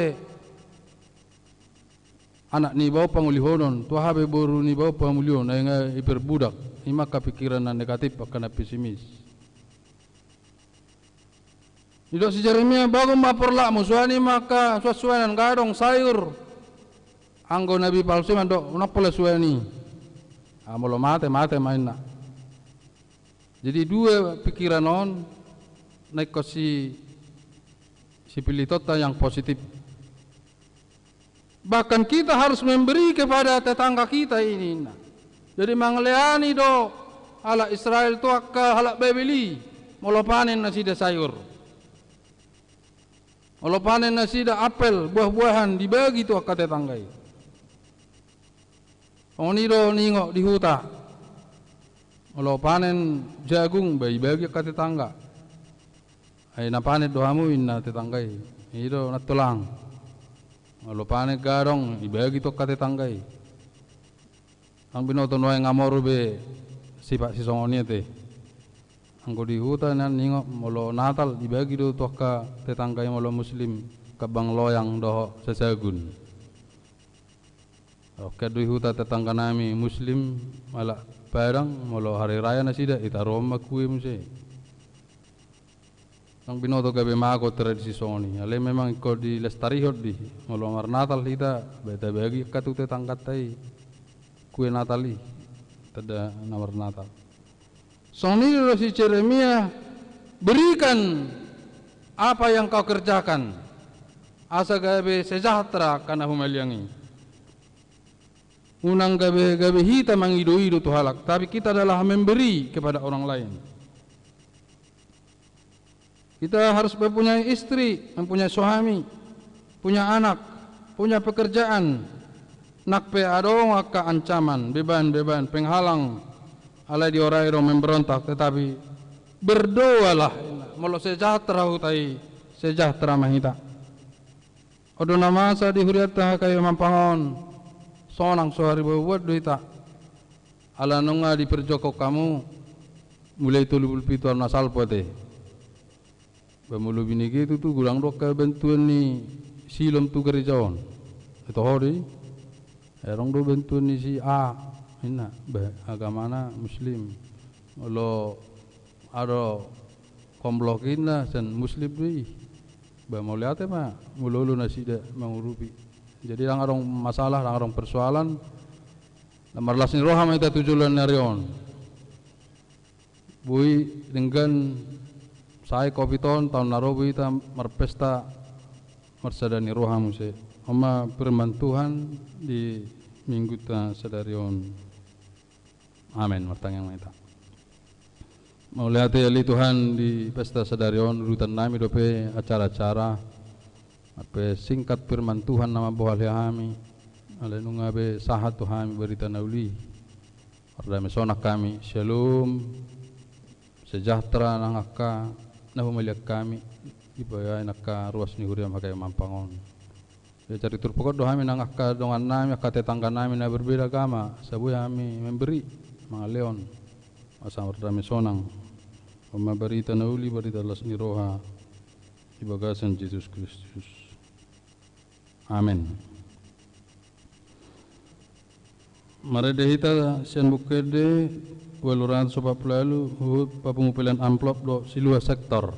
anak niba on pangolihonon, tu aha be boru niba on pamulihon, ai nga iperbudak. I ma angka pikiran na negatif, angka na pesimis. Didok si Jeremia, bangun ma porlakmu, suan i ma angka suan-suanan, nga adong sayur. Anggo nabi palsu i mandok, unang pola suan i. Ah, molo mate, mate ma inna. Jadi dua pikiran on na ingkon si, sipillitonta yang positif. Bahkan kita harus memberi kepada tetangga kita ini, ninna. Jadi mangaleani do halak Israel tu angka halak Babel i, molo panen nasida sayur. Molo panen nasida apel, buah-buahan, dibagi tu angka tetangga i. Songon i do ningot di huta. Molo panen jagung, ba ibagi angka tetangga. Ai na panen do hamu, inna tetangga i. I do nantolang. Molo panen gadong, ibagi tu angka tetangga i. Ndang binoto nuaeng amoru be sifat sisongon i ate. Anggo di huta nian ningot, molo Natal ibagi do tu angka tetangga i, molo Muslim kambang loyang dohot sasagun. Oke, di huta tetangga nami Muslim, halak Padang, molo hari raya nasida, itaruhon ma kue muse. Ndang binoto gabe mago tradisi songon i. Alai memang ingkon dilestarihon do i. Molo marnatal hita, ba tabagi angka tu tetangganta i kue Natal i, tanda na marnatal. Songon i do si Jeremia, berikan apa yang kau kerjakan, asa gabe sejahtera angka na humaliang i. Unang gabe, gabe hita mangido-ido tu halak, tapi kita adalah memberi kepada orang lain. Kita harus mempunyai istri, mempunyai suami, punya anak, punya pekerjaan. Nang pe adong angka ancaman, beban-beban, penghalang, alai diorai do memberontak, tetapi berdoalah. Molo sejahtera huta i, sejahtera ma hita. On do na masa di hurianta HKI Mampang on, sonang so haribobuan do hita. Ala nunga diperjuangkon hamu mulai tolu pulu pitu on na salpu ate. Ba molo binege tutu godang do angka bantuan ni Silom tu gareja on. Toho do i. Adong do bantuan ni si A, inna, ba agamana Muslim. Molo adong komplok inna, sian Muslim do i. Ba mauliate ma, molo olo nasida mangurupi. Jadi ndang adong masalah, ndang adong persoalan. Na marlas ni roha ma hita tu joloan ni ari on. Boi denggan sae covid on, taon na ro boi hita marpesta marsada ni roha muse. On ma firman Tuhan di minggunta sadari on. Amen. Martangiang ma hita. Mauliate ale Tuhan di pesta sadari on, udutan nami dope acara-acara. Asa pe singkat firman Tuhan na mambohal hami. Alai nunga be sahat tu hami barita na uli. Mardame sonang hami. Syalom. Sejahtera nang angka na humaliang hami. Dibahen angka ruas ni huriam HKI Mampang on. Diajari turpuk on do hami nang angka dongan nami, angka tetangga nami na berbeda agama, asa boi hami memberi, mangalehon, asa mardame sonang. On ma barita na uli, barita las ni roha di bagasan Jesus Kristus. Amen. Marende hita sian Buku Ende ualu ratus opat pulu ualu, huhut papungu pelean amplop dohot siluas sektor.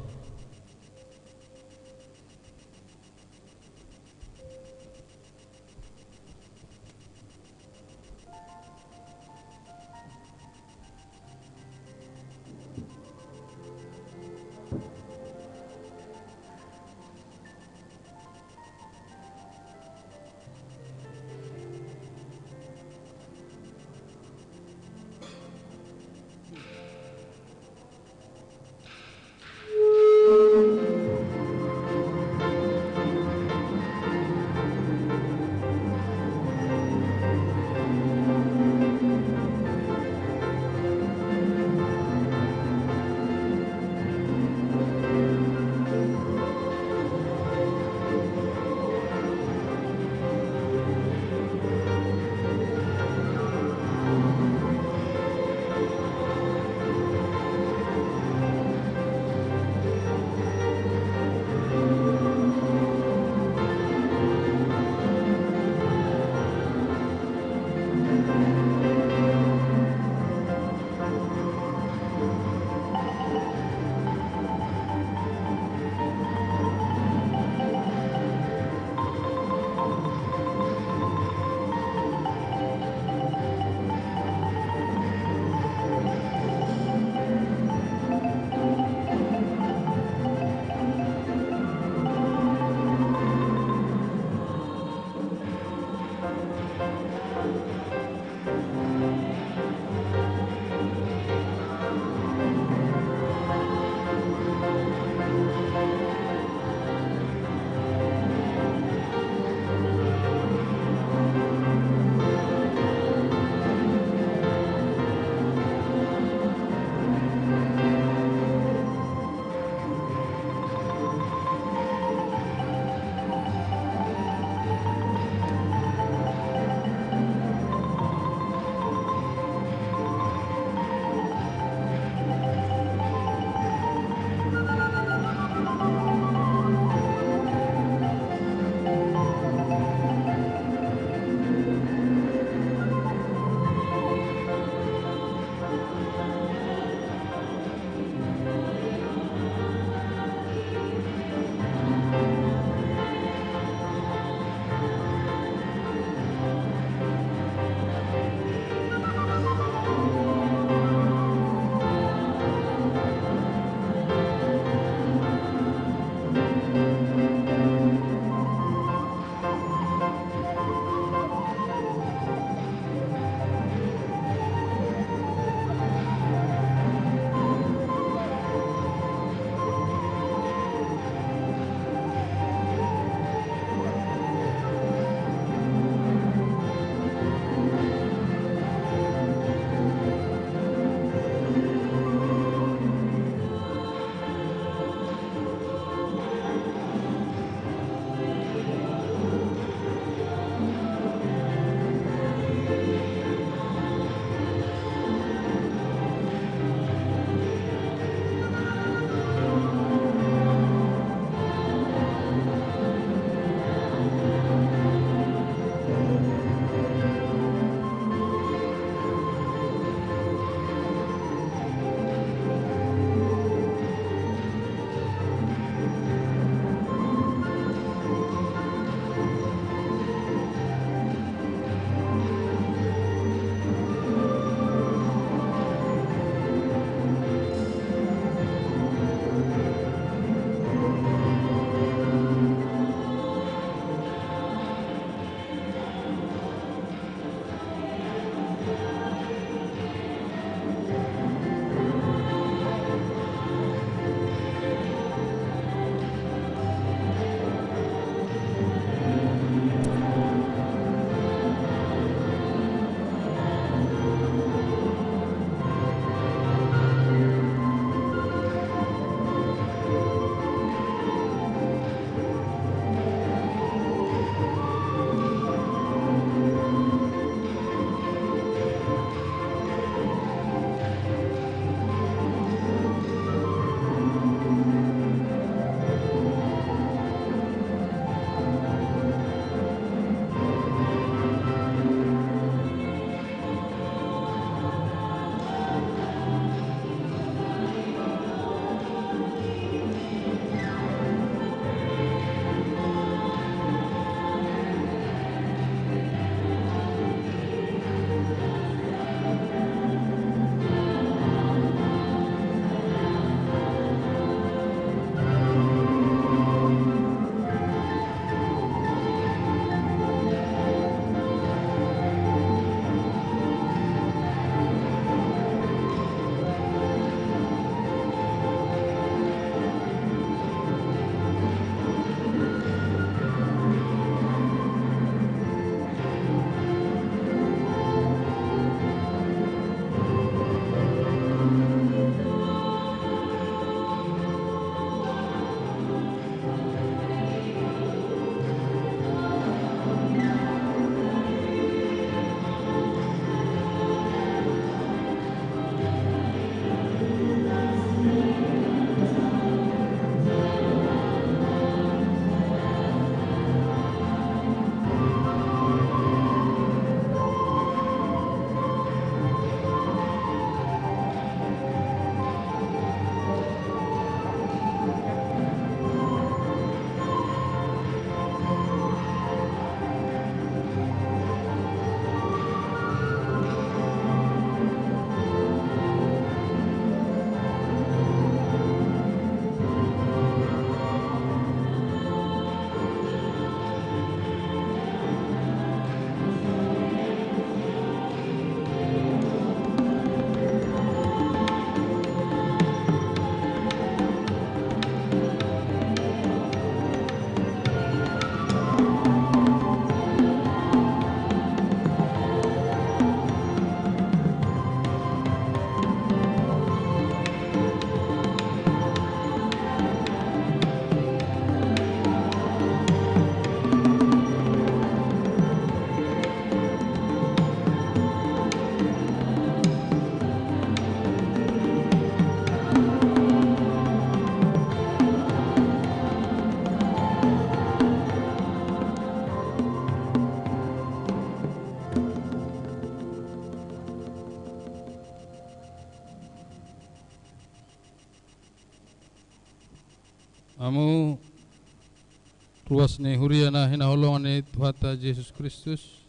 Horas ni huria na hinaholongan ni Tuhanta Jesus Kristus.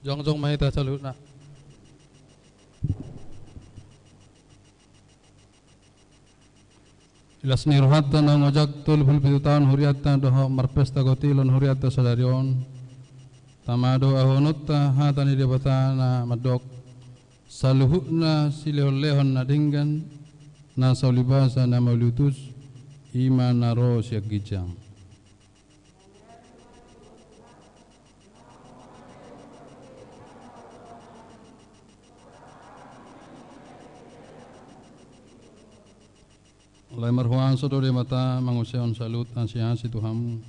Jongjong ma hita saluhutna. Di las ni rohanta naung ojak tolu pulu pitu taon hurianta dohot marpesta gotilon hurianta sadari on, tama do ahu anonta hata ni Debata na mandok: Saluhutna silehonlehon na denggan, na saulibasa na mauliutus, i ma na ro sian ginjang. Alai marhuaso do Debata mangusehon saluhut asiasi tu hamu,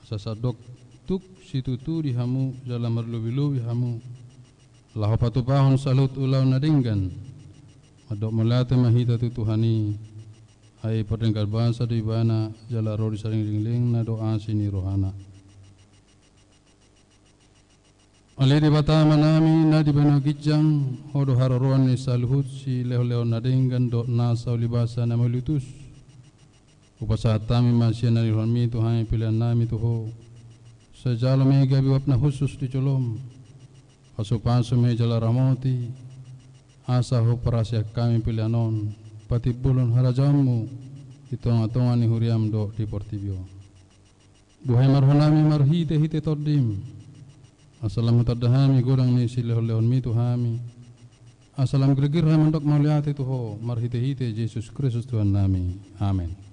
asa sandok tuk situtu di hamu jala marlobilobi hamu, laho patupahon saluhut ulaon na denggan. Mandok mauliate ma hita tu Tuhan i, ai pardenggan basa do Ibana, jala ro di salelenglelengna do asi ni rohana. Ale Debata Amanami na di banua ginjang, Ho do haroroan ni saluhut silehonlehon na denggan dohot na saulibasa na mauliutus. Hupasahat hami ma sian na nirohaonMi tu hami peleannami tu Ho. Sai jalo ma i gabe uap na hushus di joloM. Pasupasu ma i jala ramoti, asa huparhaseang hami pelean on patimbulhon harajaonMu di tongatonga ni huriaM dohot di portibi on. Buhai ma rohanami marhitehite TondiM, asa lam hutanda hami godang ni silehonlehonMi tu hami, asa lam girgir hami mandok mauliate tu Ho marhitehite Jesus Kristus Tuhannami. Amen.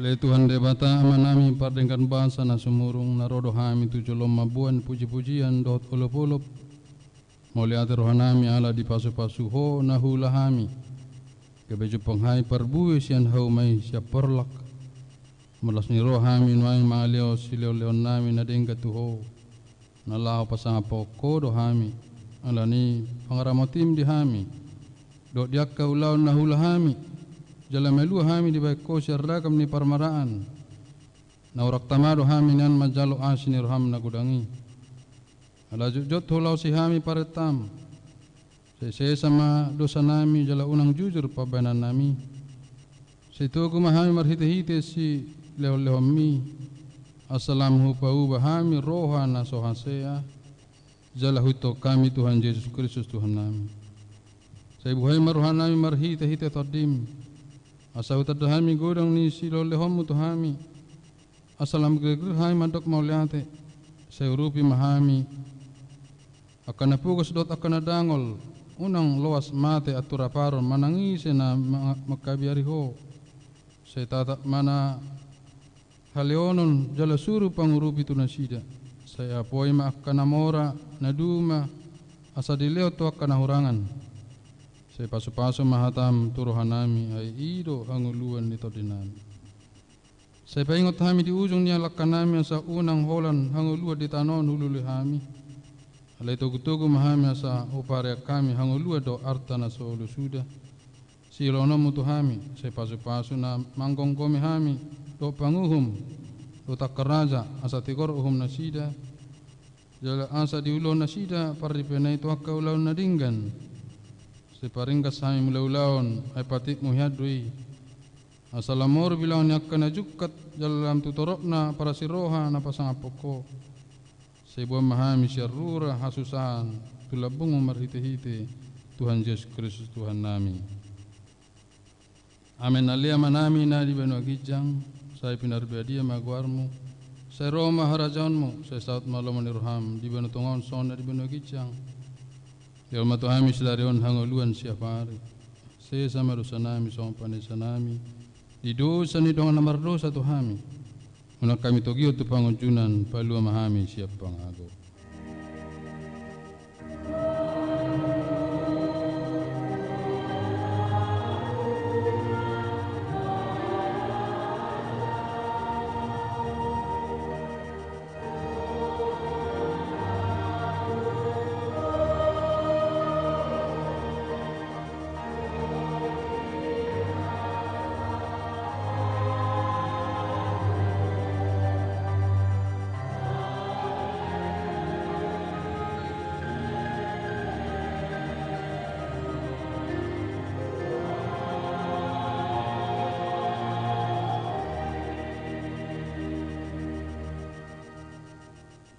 Ale Tuhan Debata Amanami pardenggan basa na sumurung, na ro do hami tu joloM mamboan pujipujian dohot olopolop. Mauliate rohanami ala dipasupasu Ho na huula hami, gabe jumpang hami parbue sian hauma i sian porlak. Marlas ni roha hami nuaeng mangalehon silehonlehonnami na denggan tu Ho, na laho pasangaphon Ho do hami, ala ni pangaramotiM di hami dohot di angka ulaon na huula hami, jala malua hami dibahen Ho sian ragam ni parmaraan. Na hurang tama do hami nian manjalo asi ni rohaM na godang i. Ala jotjot hulaosi hami parentaM, sai sesa ma dosanami jala unang jujur pambahenannami. Sai togu ma hami marhitehite silehonlehonMi, asa lam hupauba hami roha na so hasea, jala huihuthon hami Tuhan Jesus Kristus Tuhannami. Sai buhai ma rohanami marhitehite TondiM, asa hutanda hami godang ni silehonlehonMu tu hami, asa lam girgir hami mandok mauliate. Sai urupi ma hami angka na pogos dohot angka na dangol, unang loas mate antur amparon manang ise na ma-, mangkabiari Ho. Sai tatap ma na haleonon jala suru pangurupi tu nasida. Sai apoi ma angka na mora, na duma, asa dilehon tu angka na hurangan. Sai pasupasu ma hataM tu rohanami, ai i do hangoluan ni tondinami. Sai paingot hami di ujung ni langkanami asa unang holan hangoluan di tano on hulului hami. Alai togutogu ma hami asa hupareang hami hangoluan dohot arta na so olo suda siulaononMu tu hami. Sai pasupasu na manggomgomi hami dohot panguhum dohot angka raja, asa tigor uhum nasida, jala asa diulahon nasida parripeon i tu angka ulaon na denggan. Sai paringgas hami mangula ulaon, ai patikMu hian do i. Asa lam moru bilangon ni angka na jungkat, jala lam tu toropna parasiroha na pasangaphon Ho. Sai boan ma hami sian rura hasusahan tu lambungMu marhitehite Tuhan Jesus Kristus Tuhannami. Amen. Ale Amanami na di banua ginjang, sai pinarbadia ma goarMu, sai ro ma harajaonMu, sai saut ma lomo ni rohaM di banua tonga on songon na di banua ginjang. Sihol ma tu hami sadari on hangoluan siapari. Sesa ma dosanami songon panesanami Di dosa ni dongan na mardosa tu hami, unang hami togihon tu pangunjunan, palua ma hami sian pangago.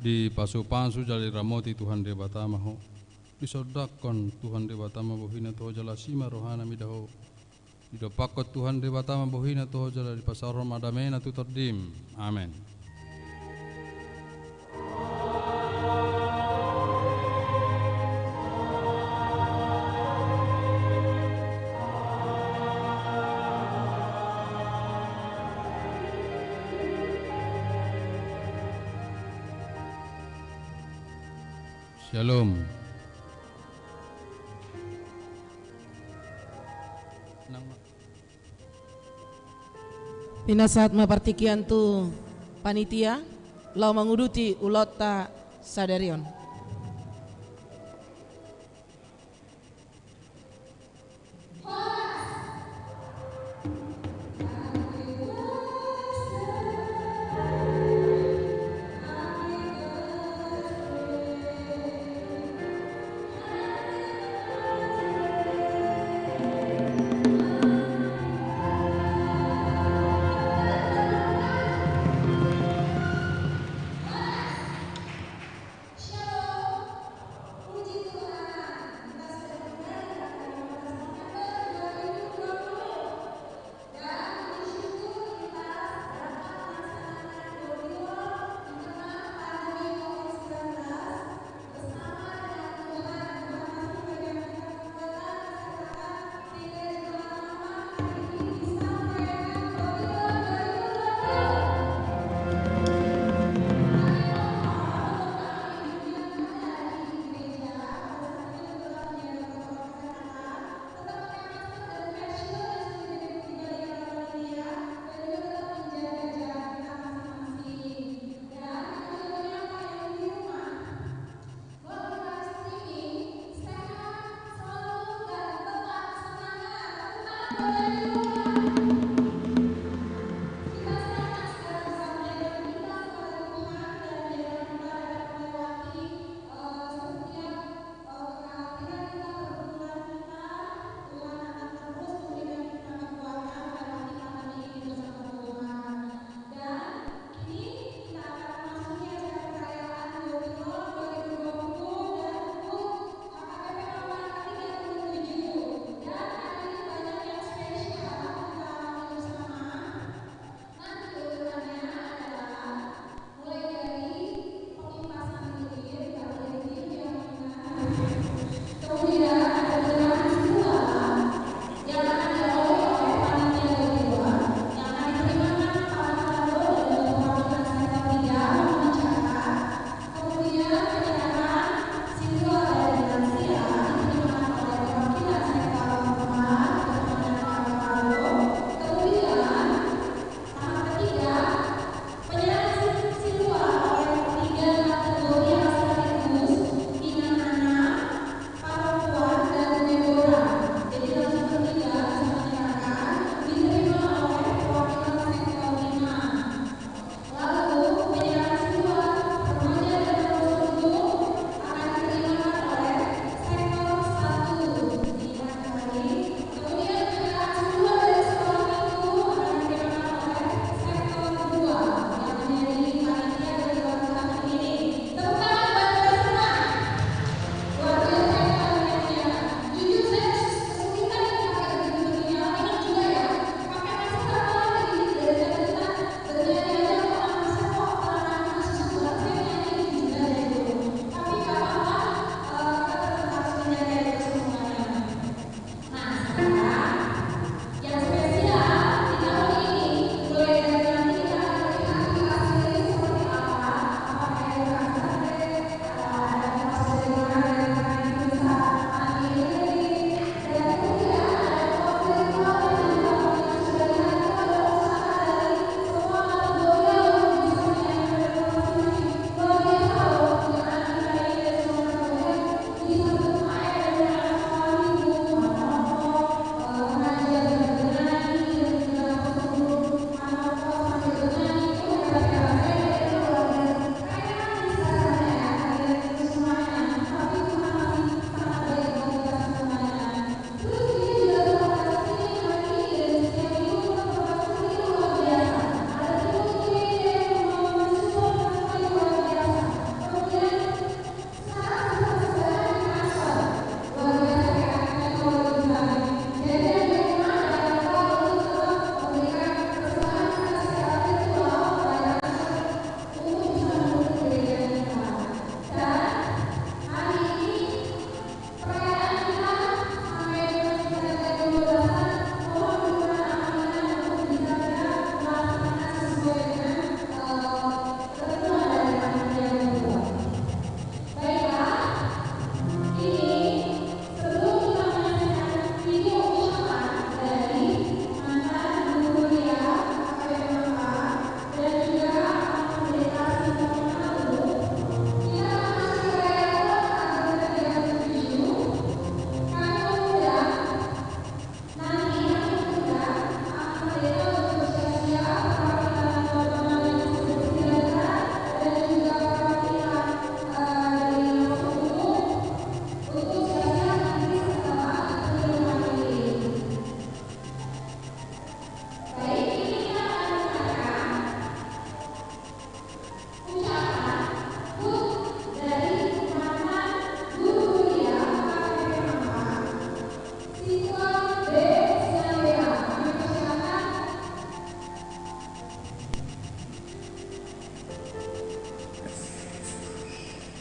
Dipasupasu jala diramoti Tuhan Debata ma ho. Disondangkon Tuhan Debata ma bohina tu ho jala asi ma rohana mida ho. Didompakkon Tuhan Debata ma bohina tu ho jala dipasaorhon ma damena tu tondim. Amen. Shalom. Pinasahat ma partingkian tu panitia laho manguduti ulaonta sadari on.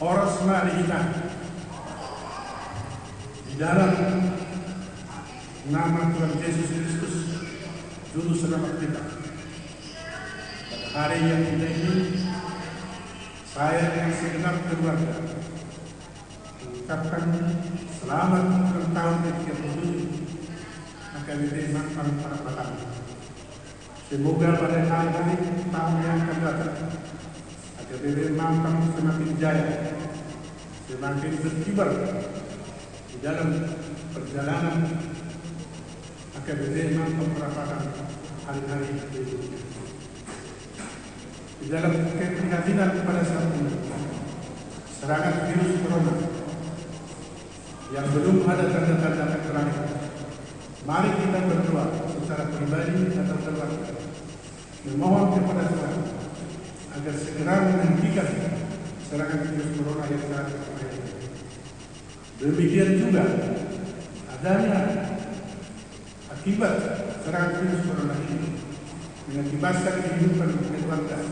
Horas ma di hita. Di dalam nama Tuhan Yesus Kristus, Juru Selamat kita. Pada hari yang indah ini, saya dengan segenap keluarga mengucapkan selamat ulang tahun ke tiga puluh tujuh H K B P Mampang Perapatan. Semoga pada hari-hari tahun yang akan datang, H K B P Mampang semakin jaya, semakin berkibar di dalam perjalanan H K B P Mampang Perapatan hari-hari berikutnya. Di dalam keprihatinan pada saat ini, serangan virus corona yang belum ada tanda-tanda keterangan, mari kita berdoa secara pribadi atau keluarga, memohon kepada Tuhan agar segera menghentikan serangan virus corona yang saat ini terjadi. Demikian juga adanya akibat serangan virus corona ini mengakibatkan kehidupan keluarga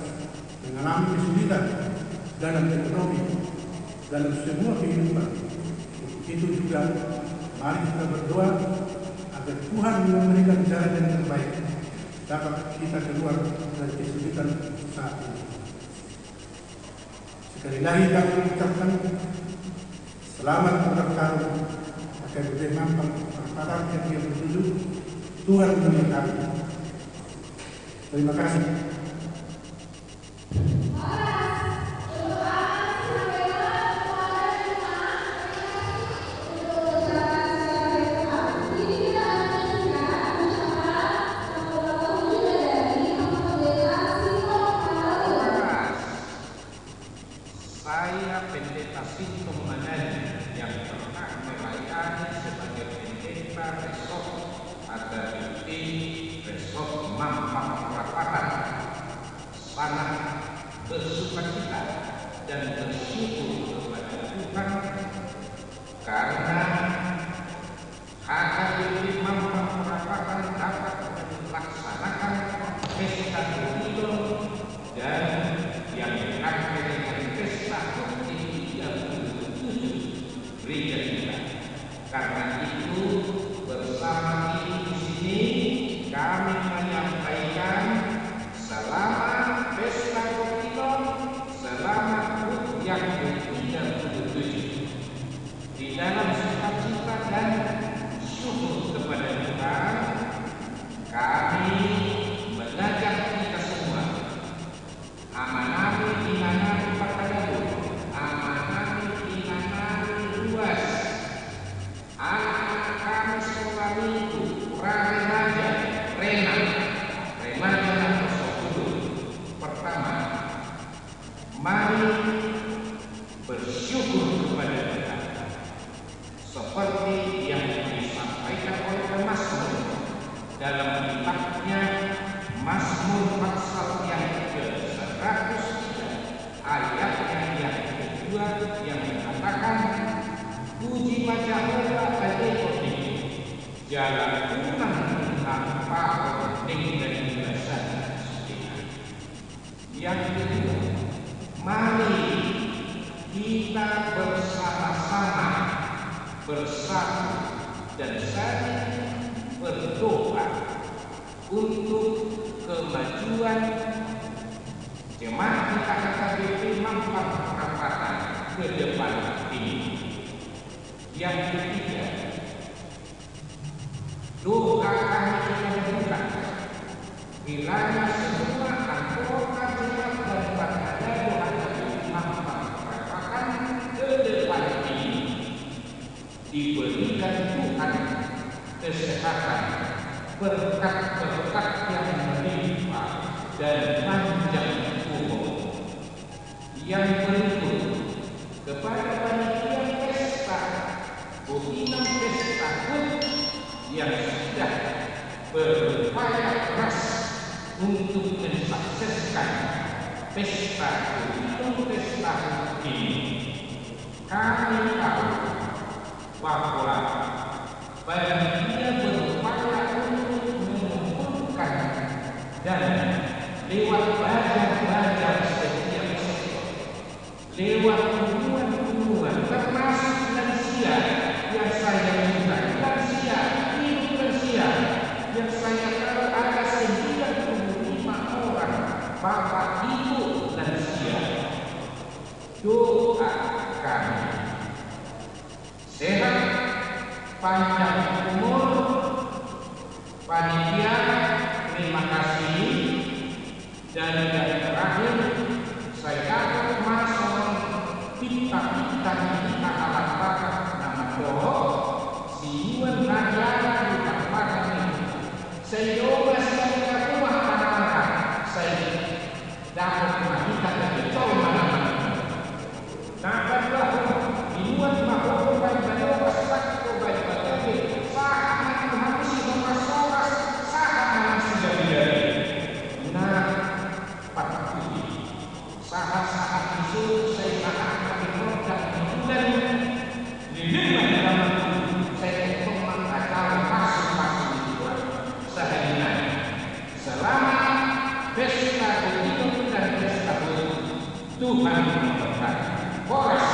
mengalami kesulitan dalam ekonomi, dalam semua kehidupan. Itu juga, mari kita berdoa agar Tuhan memberikan jalan yang terbaik dapat kita keluar dari kesulitan saat ini. Sekali lagi kami ucapkan selamat ulang tahun H K B P Mampang Perapatan ke tiga puluh tujuh. Tuhan memberkati. Terima kasih. Saya Pendeta Sinton Manali yang pernah melayani sebagai pendeta resort H K B P resort Mampang Perapatan sangat bersukacita dan bersyukur kepada Tuhan karena H K B P Mampang Perapatan dapat melaksanakan pesta Gotilon dan yang diakhiri dengan pesta HUT tiga puluh tujuh gereja kita. Karena itu, bersama tim di sini kami menyampaikan selamat pesta Gotilon, selamat HUT yang ketiga puluh tujuh. Di dalam sukacita dan syukur kepada Tuhan, kami mengajak kita semua, amanami, inanami, parhalado, amanami, inanami, ruas, anak-anak kami sekolah minggu, remaja, rena, remaja nomor sepuluh. Pertama, mari bersyukur kepada Tuhan. Seperti yang disampaikan oleh pemazmur dalam kitabnya Mazmur pasal yang ke seratus tiga, ayatnya yang kedua, yang mengatakan, "Puji ma Jahowa ale horningku, jala unang hampahon denggan ni basana sude nari." Yang kedua, mari kita bersama-sama bersatu dan saling berdoa untuk kemajuan jemaat kita H K B P Mampang Perapatan ke depan ini. Yang ketiga, doa kami kita buka kiranya semua anggota jemaat dan parhalado H K B P Mampang Perapatan ke depan ini diberikan Tuhan kesehatan, berkat-berkat yang melimpah dan panjang umur. Yang berikut, kepada panitia pesta, Gotilon Pesta HUT yang sudah berupaya keras untuk mensukseskan pesta Gotilon Pesta HUT ini. Kami tahu bahwa panitia berupaya untuk mengumpulkan dana lewat bajang-bajang setiap sektor, lewat dukungan Bapak Ibu lansia, doa kami. Sehat, panjang umur, panitia, terima kasih. Dan yang terakhir, sai dapot ma songon pinta-pinta ni hita halak Batak na mandok, si Iwan Raja di Batak ni. Sai doma si Iwan Raja, sai dapot ma hita dari tol mana. Na paduahon, dinuan ma ho baen baloas, laho baen baloas, sahat ma tu hamu sihoras-horas, sahat ma sigabe-gabe. Na patupudi, sahat-sahat ni solu sai sahat ma di tonda ni bulan. Leleng ma hita mangolu, sai tongtong ma hata pasu-pasu ni Tuhan. Sahali nai, selamat pesta Gotidung dan pesta Gotidung. Tuhan memberkati. Horas.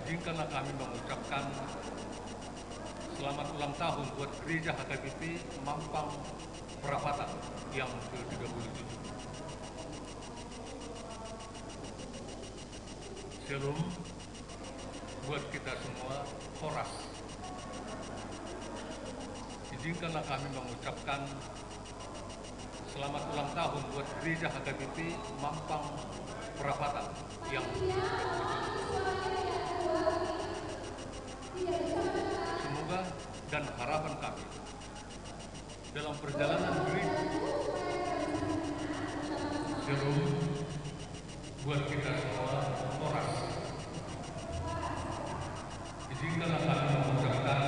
Izinkanlah kami mengucapkan selamat ulang tahun buat Gereja H K B P Mampang Perapatan yang ketiga puluh tujuh. Shalom buat kita semua, horas. Izinkanlah kami mengucapkan selamat ulang tahun buat Gereja H K B P Mampang Perapatan yang ketiga puluh tujuh. Semoga dan harapan kami dalam perjalanan gereja. Shalom buat kita semua, horas. Izinkanlah kami mengucapkan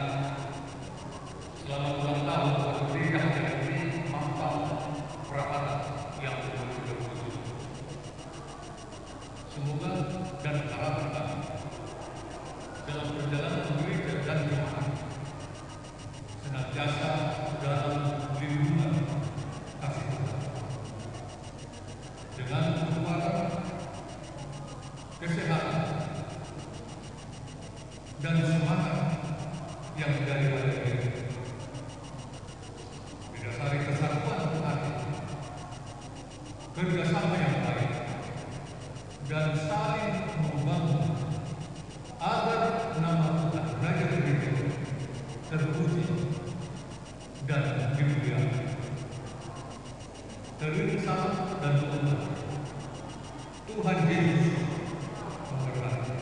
selamat ulang tahun buat Gereja H K B P Mampang Perapatan yang ketiga puluh tujuh. Semoga dan harapan kami dalam perjalanan gereja dan jemaat senantiasa dalam lindungan kasih Tuhan, dengan kekuatan, kesehatan, dan semangat yang daripada Dia, didasari kesatuan hati, kerjasama yang baik, dan saling membangun, agar nama Tuhan Raja Gereja terpuji dan dimuliakan. Teriring salam dan doa. Tuhan Yesus memberkati.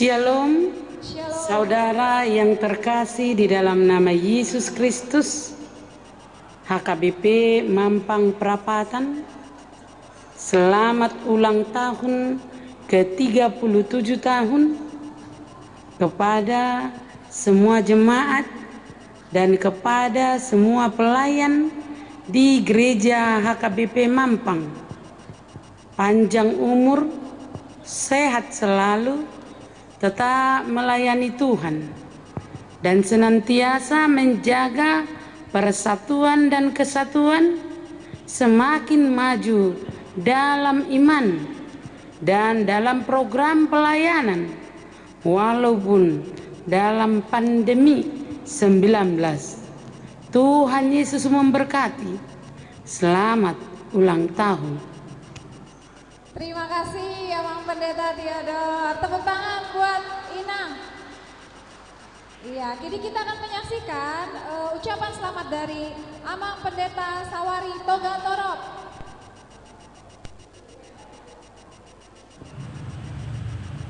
Shalom, saudara yang terkasih di dalam nama Yesus Kristus, H K B P Mampang Prapatan, selamat ulang tahun ke tiga puluh tujuh tahun kepada semua jemaat dan kepada semua pelayan di Gereja H K B P Mampang. Panjang umur, sehat selalu, tetap melayani Tuhan, dan senantiasa menjaga persatuan dan kesatuan, semakin maju dalam iman dan dalam program pelayanan, walaupun dalam pandemi sembilan belas. Tuhan Yesus memberkati. Selamat ulang tahun. Terima kasih, Amang Pendeta Theodor. Tepuk tangan buat Inang. Iya, kini kita akan menyaksikan, eh, ucapan selamat dari Amang Pendeta Sawari Togatorop.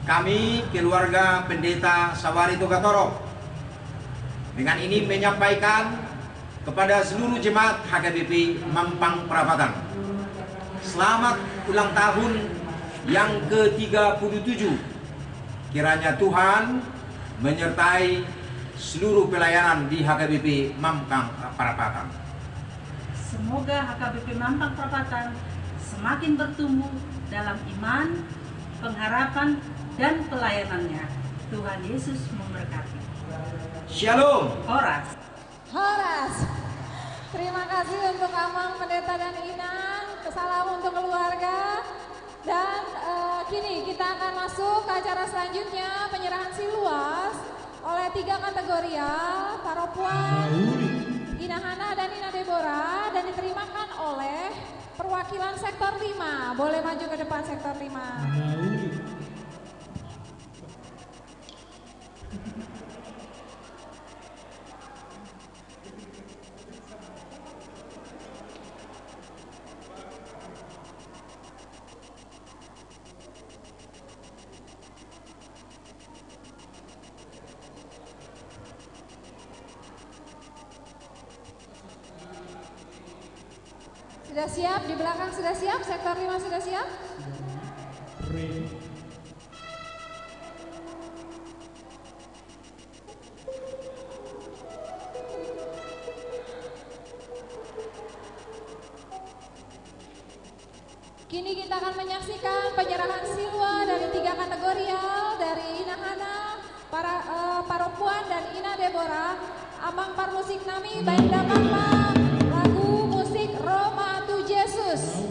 Kami, keluarga Pendeta Sawari Togatorop, dengan ini menyampaikan kepada seluruh jemaat H K B P Mampang Prapatan, selamat ulang tahun yang ke tiga puluh tujuh. Kiranya Tuhan menyertai seluruh pelayanan di H K B P Mampang Prapatan. Semoga H K B P Mampang Prapatan semakin bertumbuh dalam iman, pengharapan, dan pelayanannya. Tuhan Yesus memberkati. Shalom. Horas. Horas. Terima kasih untuk Amang Pendeta dan Inang. Salam untuk keluarga. Dan, eh, kini kita akan masuk ke acara selanjutnya, penyerahan siluas oleh tiga kategorial, Paropuan, Inahana, dan Ina Debora, dan diterimakan oleh perwakilan sektor lima. Boleh maju ke depan sektor lima. Sudah siap, di belakang sudah siap, sektor lima sudah siap? Kini kita akan menyaksikan penyerahan silua dari tiga kategorial, dari Inahana, para, eh, Paropuan, dan Ina Debora. Amang parmusik nami, baen damang ma lagu musik Roma tu Jesus.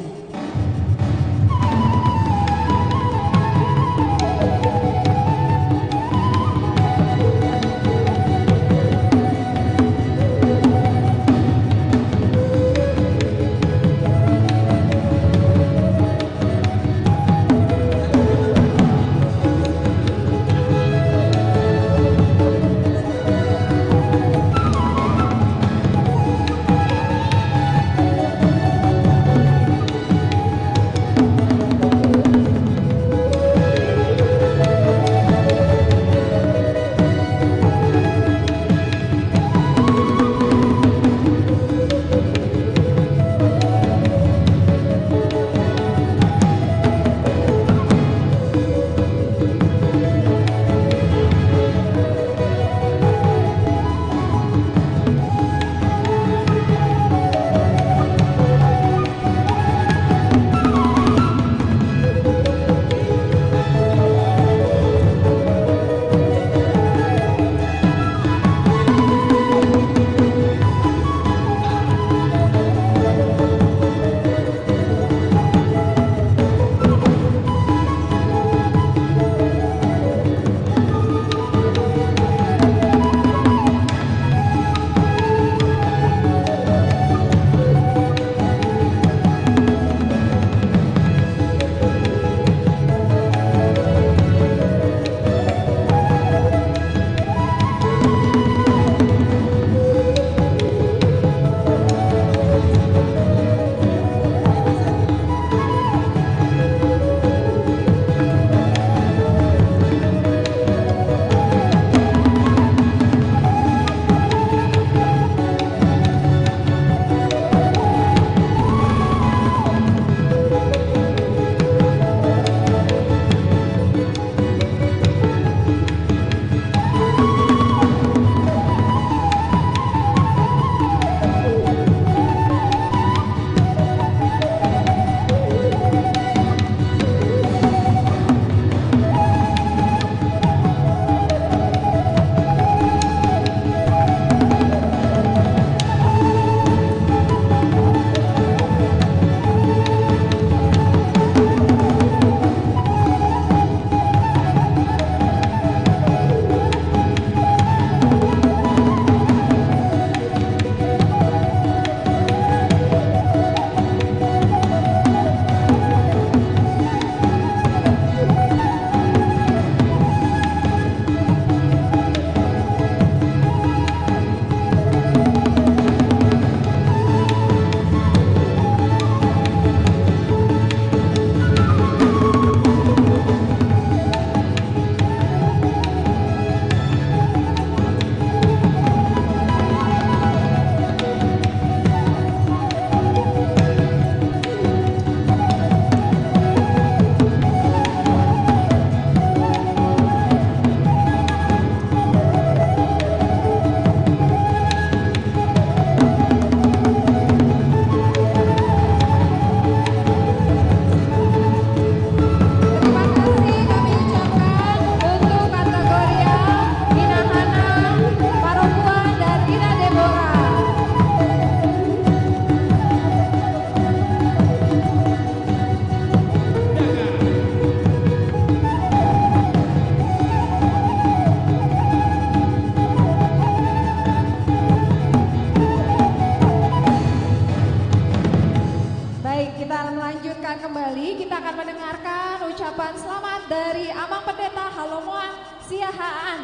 Baik, kita akan melanjutkan kembali. Kita akan mendengarkan ucapan selamat dari Amang Pendeta Halomoan Siahaan.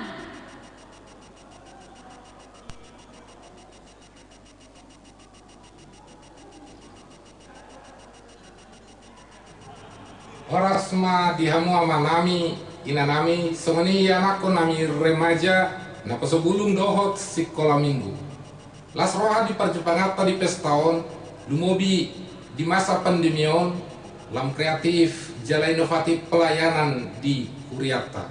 Horas ma di hamu amanami, inanami, songon i anakkonnami remaja, naposo bulung dohot sikola minggu. Las roha di parjumpanganta di pesta on, lumobi di masa pandemi on, lam kreatif jala inovatif pelayanan di hurianta.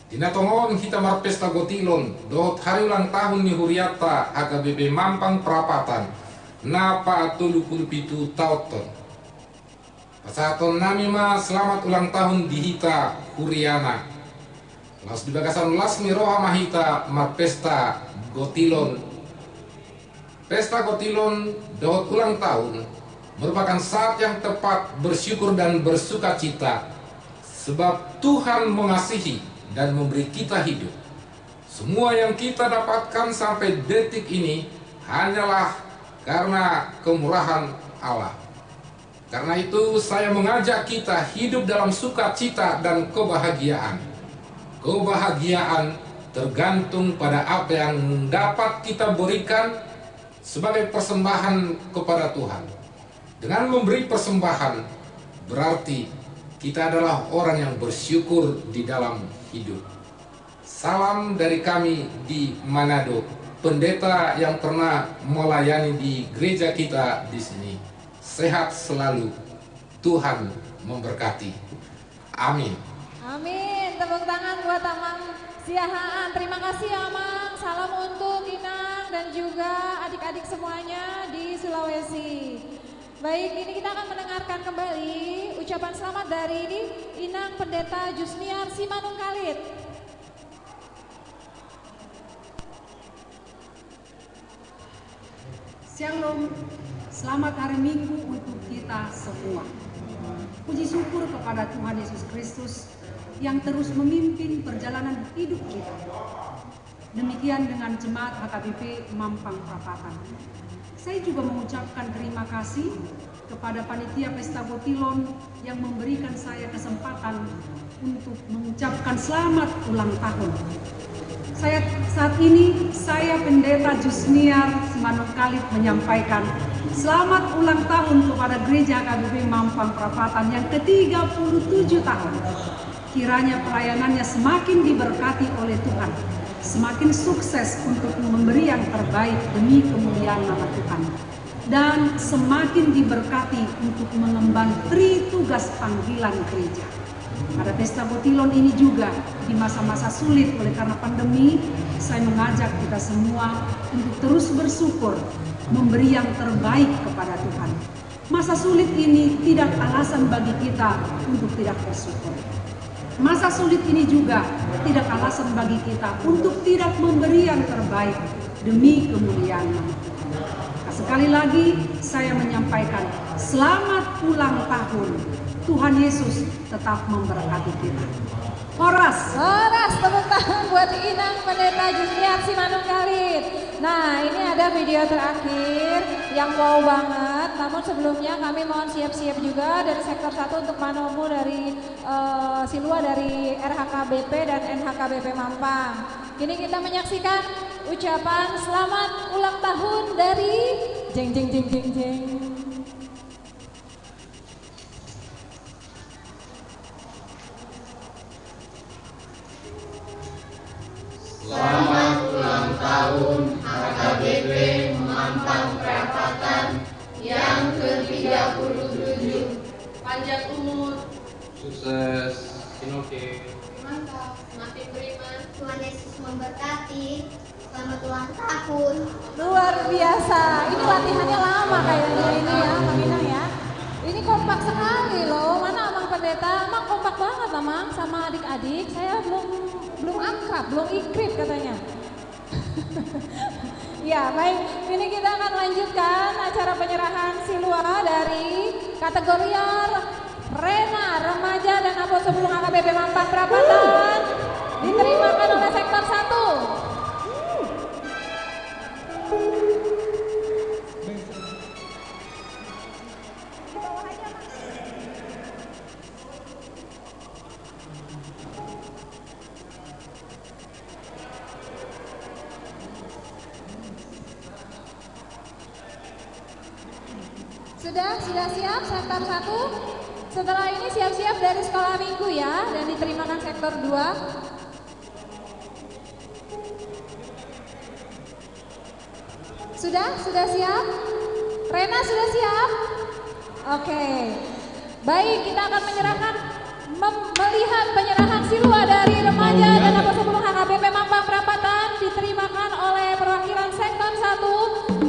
Di na tongon hita marpesta gotilon dohot hari ulang tahun ni hurianta H K B P Mampang Prapatan na patolu pulu pitu taonton. Pasahatonnami ma selamat ulang tahun di hita huriana. Laos di bagasan las ni roha ma hita marpesta gotilon. Pesta gotilon dohot ulang tahun merupakan saat yang tepat bersyukur dan bersukacita, sebab Tuhan mengasihi dan memberi kita hidup. Semua yang kita dapatkan sampai detik ini hanyalah karena kemurahan Allah. Karena itu, saya mengajak kita hidup dalam sukacita dan kebahagiaan. Kebahagiaan tergantung pada apa yang dapat kita berikan sebagai persembahan kepada Tuhan. Dengan memberi persembahan, berarti kita adalah orang yang bersyukur di dalam hidup. Salam dari kami di Manado, pendeta yang pernah melayani di gereja kita di sini. Sehat selalu, Tuhan memberkati. Amin. Amin. Tepuk tangan buat Amang Siahaan. Terima kasih, Amang. Salam untuk Inang dan juga adik-adik semuanya di Sulawesi. Baik, ini kita akan mendengarkan kembali ucapan selamat dari Inang Pendeta Jusniar Simanungkalit. Shalom, selamat hari Minggu untuk kita semua. Puji syukur kepada Tuhan Yesus Kristus yang terus memimpin perjalanan hidup kita. Demikian dengan jemaat H K B P Mampang Prapatan. Saya juga mengucapkan terima kasih kepada panitia Pesta Gotilon yang memberikan saya kesempatan untuk mengucapkan selamat ulang tahun. Saya, saat ini, saya Pendeta Jusniar Simanungkalit menyampaikan selamat ulang tahun kepada Gereja H K B P Mampang Prapatan yang ketiga puluh tujuh tahun. Kiranya pelayanannya semakin diberkati oleh Tuhan, semakin sukses untuk memberi yang terbaik demi kemuliaan nama Tuhan, dan semakin diberkati untuk mengemban tri tugas panggilan gereja. Pada Pesta Gotilon ini juga, di masa-masa sulit oleh karena pandemi, saya mengajak kita semua untuk terus bersyukur, memberi yang terbaik kepada Tuhan. Masa sulit ini tidak alasan bagi kita untuk tidak bersyukur. Masa sulit ini juga tidak alasan bagi kita untuk tidak memberi yang terbaik demi kemuliaan nama Tuhan. Nah, sekali lagi saya menyampaikan selamat ulang tahun. Tuhan Yesus tetap memberkati kita. Horas. Horas, tepuk tangan buat Inang Pendeta Jusniar Simanungkalit. Nah, ini ada video terakhir yang wow banget. Namun sebelumnya kami mohon siap-siap juga dari sektor satu untuk manomu dari, eh, Silua dari R H K B P dan N H K B P Mampang. Kini kita menyaksikan ucapan selamat ulang tahun dari jeng jeng jeng jeng jeng. Selamat ulang tahun H K B P Mampang Prapatan yang ketiga puluh tujuh. Panjang umur. Sukses. Sinoke. Mantap. Semakin beriman. Tuhan Yesus memberkati. Selamat ulang tahun. Luar biasa. Ini latihannya lama kayaknya ini ya, Mang Inang ya. Ini kompak sekali loh. Mana Amang Pendeta? Amang kompak banget, Amang, sama adik-adik. Saya belum, belum akrab, belum ikrip katanya. Ya, baik. Ini kita akan lanjutkan acara penyerahan Silua dari kategori Rena, remaja dan Apostle Bulung H K B P Mampang Prapatan. Diterimakan oleh sektor satu. Sudah, sudah siap sektor satu? Setelah ini siap-siap dari sekolah minggu ya, dan diterimakan sektor dua. Sudah? Sudah siap? Rena sudah siap? Oke. Baik, kita akan menyerahkan, mem-, melihat penyerahan silua dari remaja dan Dana Poso Bulung H K B P Mampang Prapatan, diterimakan oleh perwakilan sektor satu.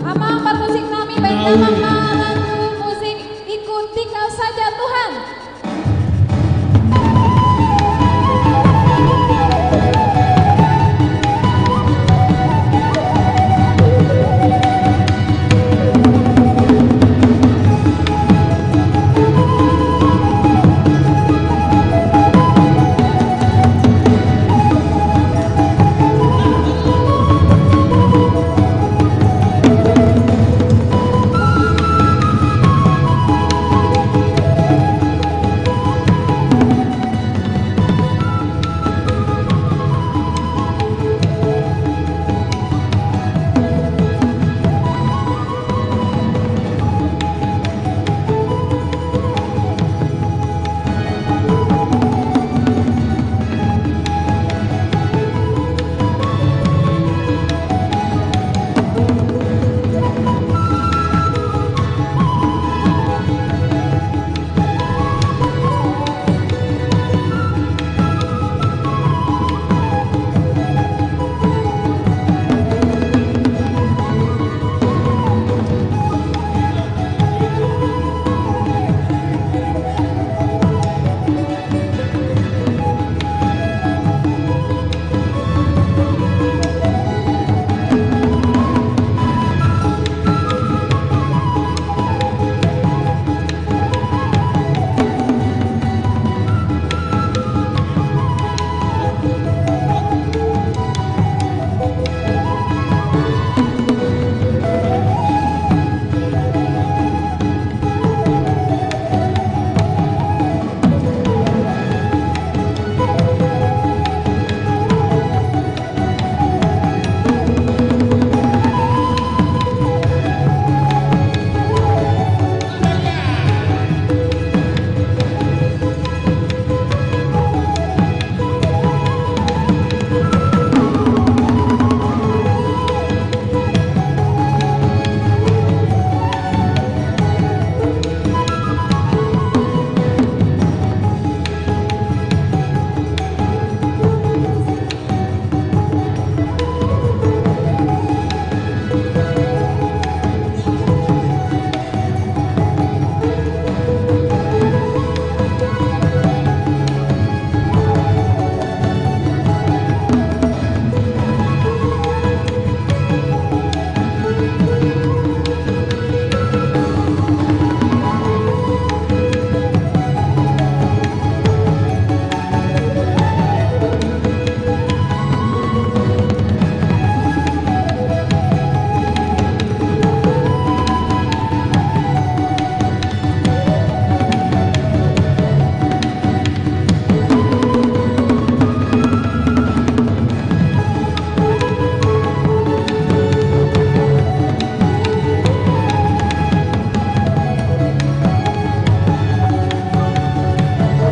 Amang parmusik nami, baen damang ma lagu musik Ingkon Tinggal Saja Tuhan.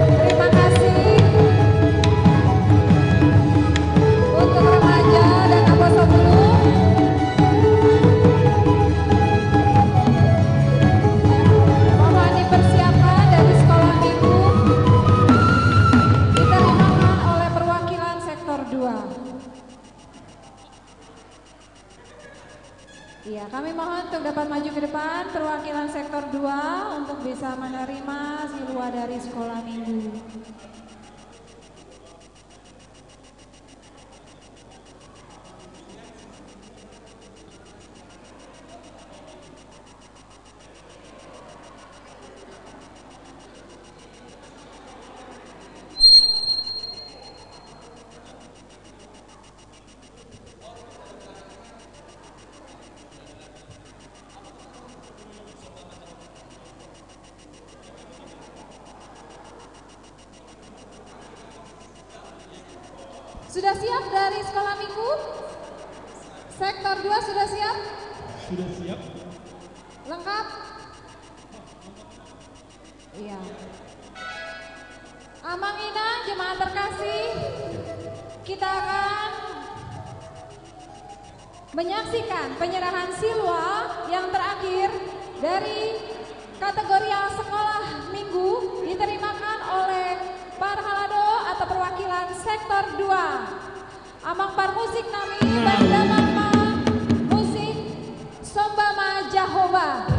Terima kasih untuk remaja Dana Poso Bulung. Mohon dipersiapkan dari sekolah minggu. Diterimakan oleh perwakilan sektor dua. Iya, kami mohon untuk dapat maju ke depan, perwakilan sektor dua, untuk bisa menerima silua dari sekolah minggu. Sudah siap dari sekolah minggu? Sektor dua sudah siap? Sudah siap. Lengkap? Iya. Amang Inang, jemaat terkasih, kita akan menyaksikan penyerahan silwa yang terakhir dari kategori sekolah minggu, diterimakan oleh Parhalado atau perwakilan sektor dua. Amang parmusik nami, Bang Damang ma musik, Somba ma Jahowa.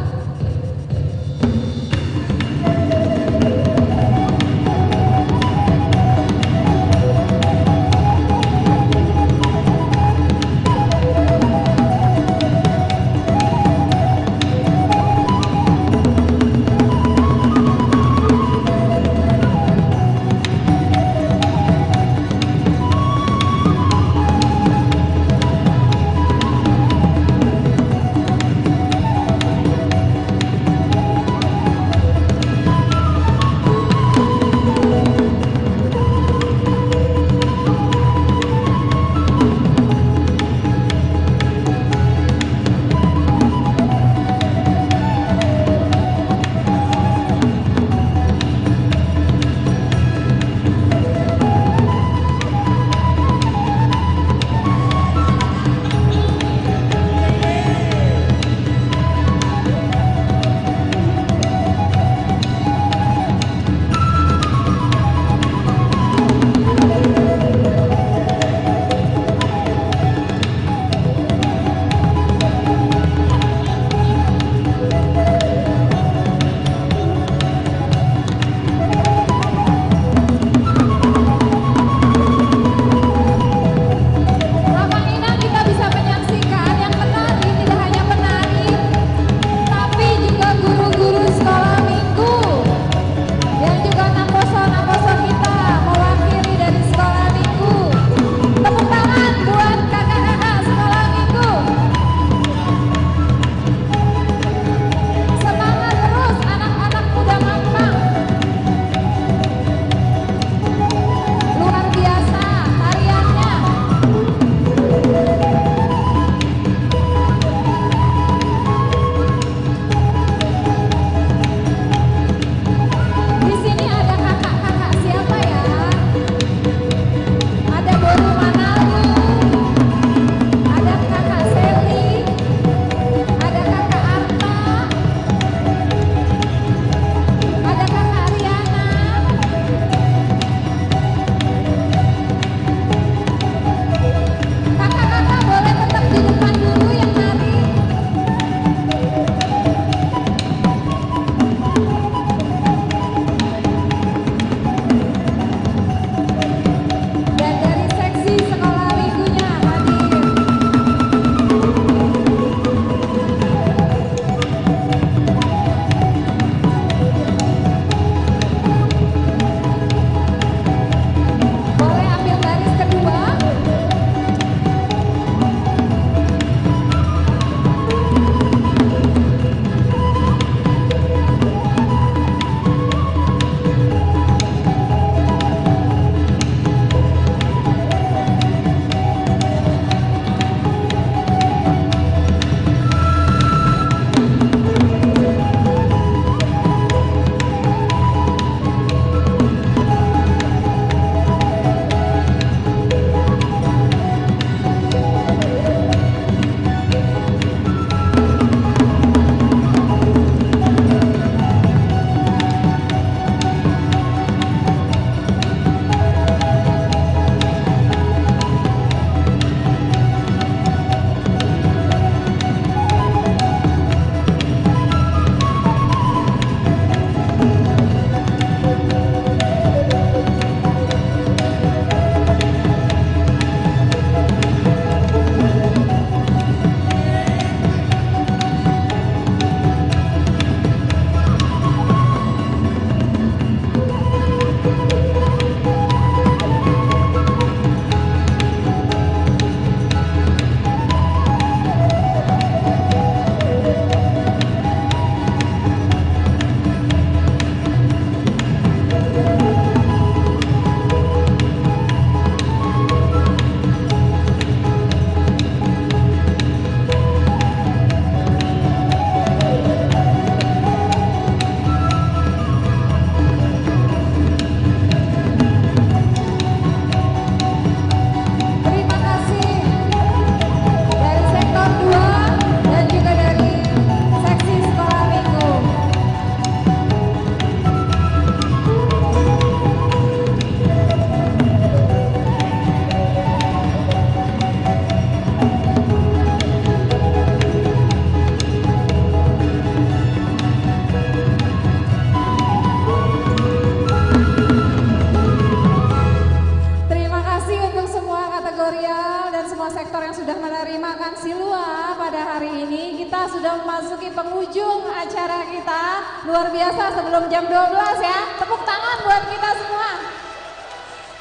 Penghujung acara kita luar biasa sebelum jam dua belas ya. Tepuk tangan buat kita semua.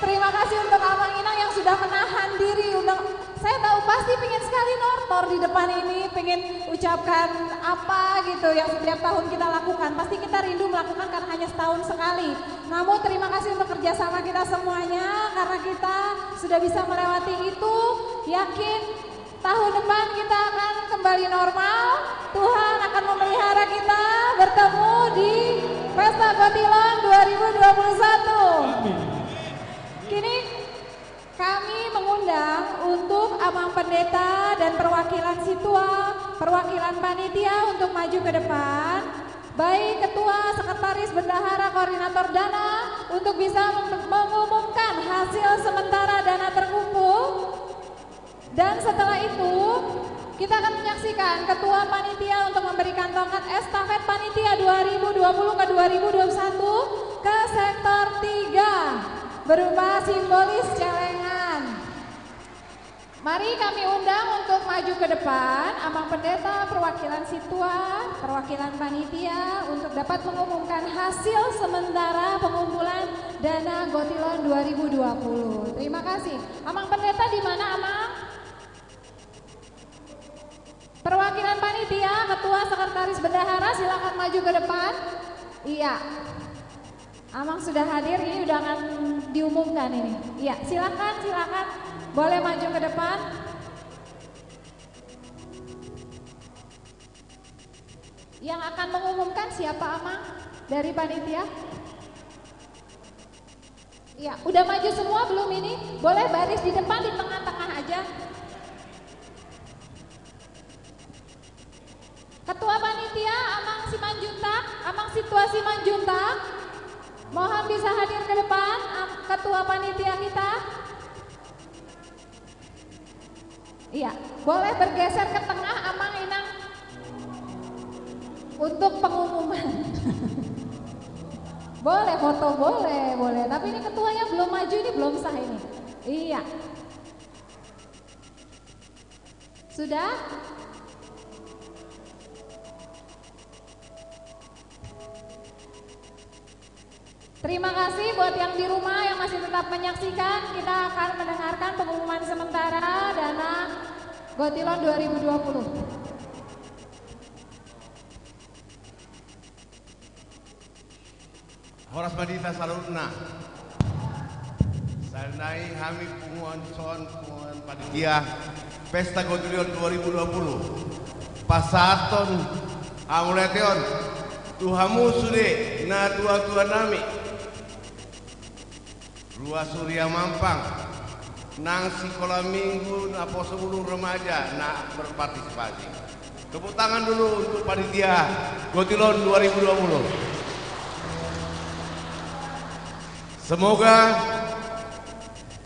Terima kasih untuk Amang Inang yang sudah menahan diri undang. Saya tahu pasti pengen sekali nortor di depan ini, pengen ucapkan apa gitu yang setiap tahun kita lakukan. Pasti kita rindu melakukan karena hanya setahun sekali. Namun terima kasih untuk kerjasama kita semuanya karena kita sudah bisa melewati itu. Yakin tahun depan kita akan kembali normal. Tuhan akan memelihara kita bertemu di Pesta Gotilon dua ribu dua puluh satu. Amin. Kini kami mengundang untuk Amang Pendeta dan perwakilan Sintua, perwakilan panitia untuk maju ke depan. Baik Ketua, Sekretaris, Bendahara, Koordinator Dana untuk bisa mem-, mengumumkan hasil sementara dana terkumpul. Dan setelah itu, kita akan menyaksikan Ketua Panitia untuk memberikan tongkat estafet Panitia dua ribu dua puluh ke dua ribu dua puluh satu ke sektor tiga berupa simbolis celengan. Mari kami undang untuk maju ke depan, Amang Pendeta, perwakilan Sintua, perwakilan panitia untuk dapat mengumumkan hasil sementara pengumpulan dana Gotilon dua ribu dua puluh. Terima kasih. Amang Pendeta di mana, Amang? Perwakilan panitia, ketua, sekretaris, bendahara, silakan maju ke depan. Iya. Amang sudah hadir, ini udah akan diumumkan ini. Iya, silakan, silakan. Boleh maju ke depan. Yang akan mengumumkan siapa, Amang? Dari panitia? Iya, udah maju semua belum ini? Boleh baris di depan, di tengah-tengah aja. Ketua panitia, Amang Simanjuntak, Amang Sintua Simanjuntak. Mohon bisa hadir ke depan, Am-, ketua panitia kita. Iya, boleh bergeser ke tengah, Amang Inang, untuk pengumuman. Boleh foto, boleh, boleh. Tapi ini ketuanya belum maju, ini belum sah ini. Iya. Sudah? Terima kasih buat yang di rumah yang masih tetap menyaksikan. Kita akan mendengarkan pengumuman sementara dana Gotilon dua ribu dua puluh. Horas ma di hita saluhutna. Saonari hami punguan son, punguan panitia Pesta Gotilon dua ribu dua puluh, pasahathon hangoluateon tu hamu sude natuatua nami, ruas huria Mampang, nang sikola minggu, naposo bulung, remaja na berpartisipasi. Tepuk tangan dulu untuk panitia Gotilon dua ribu dua puluh. Semoga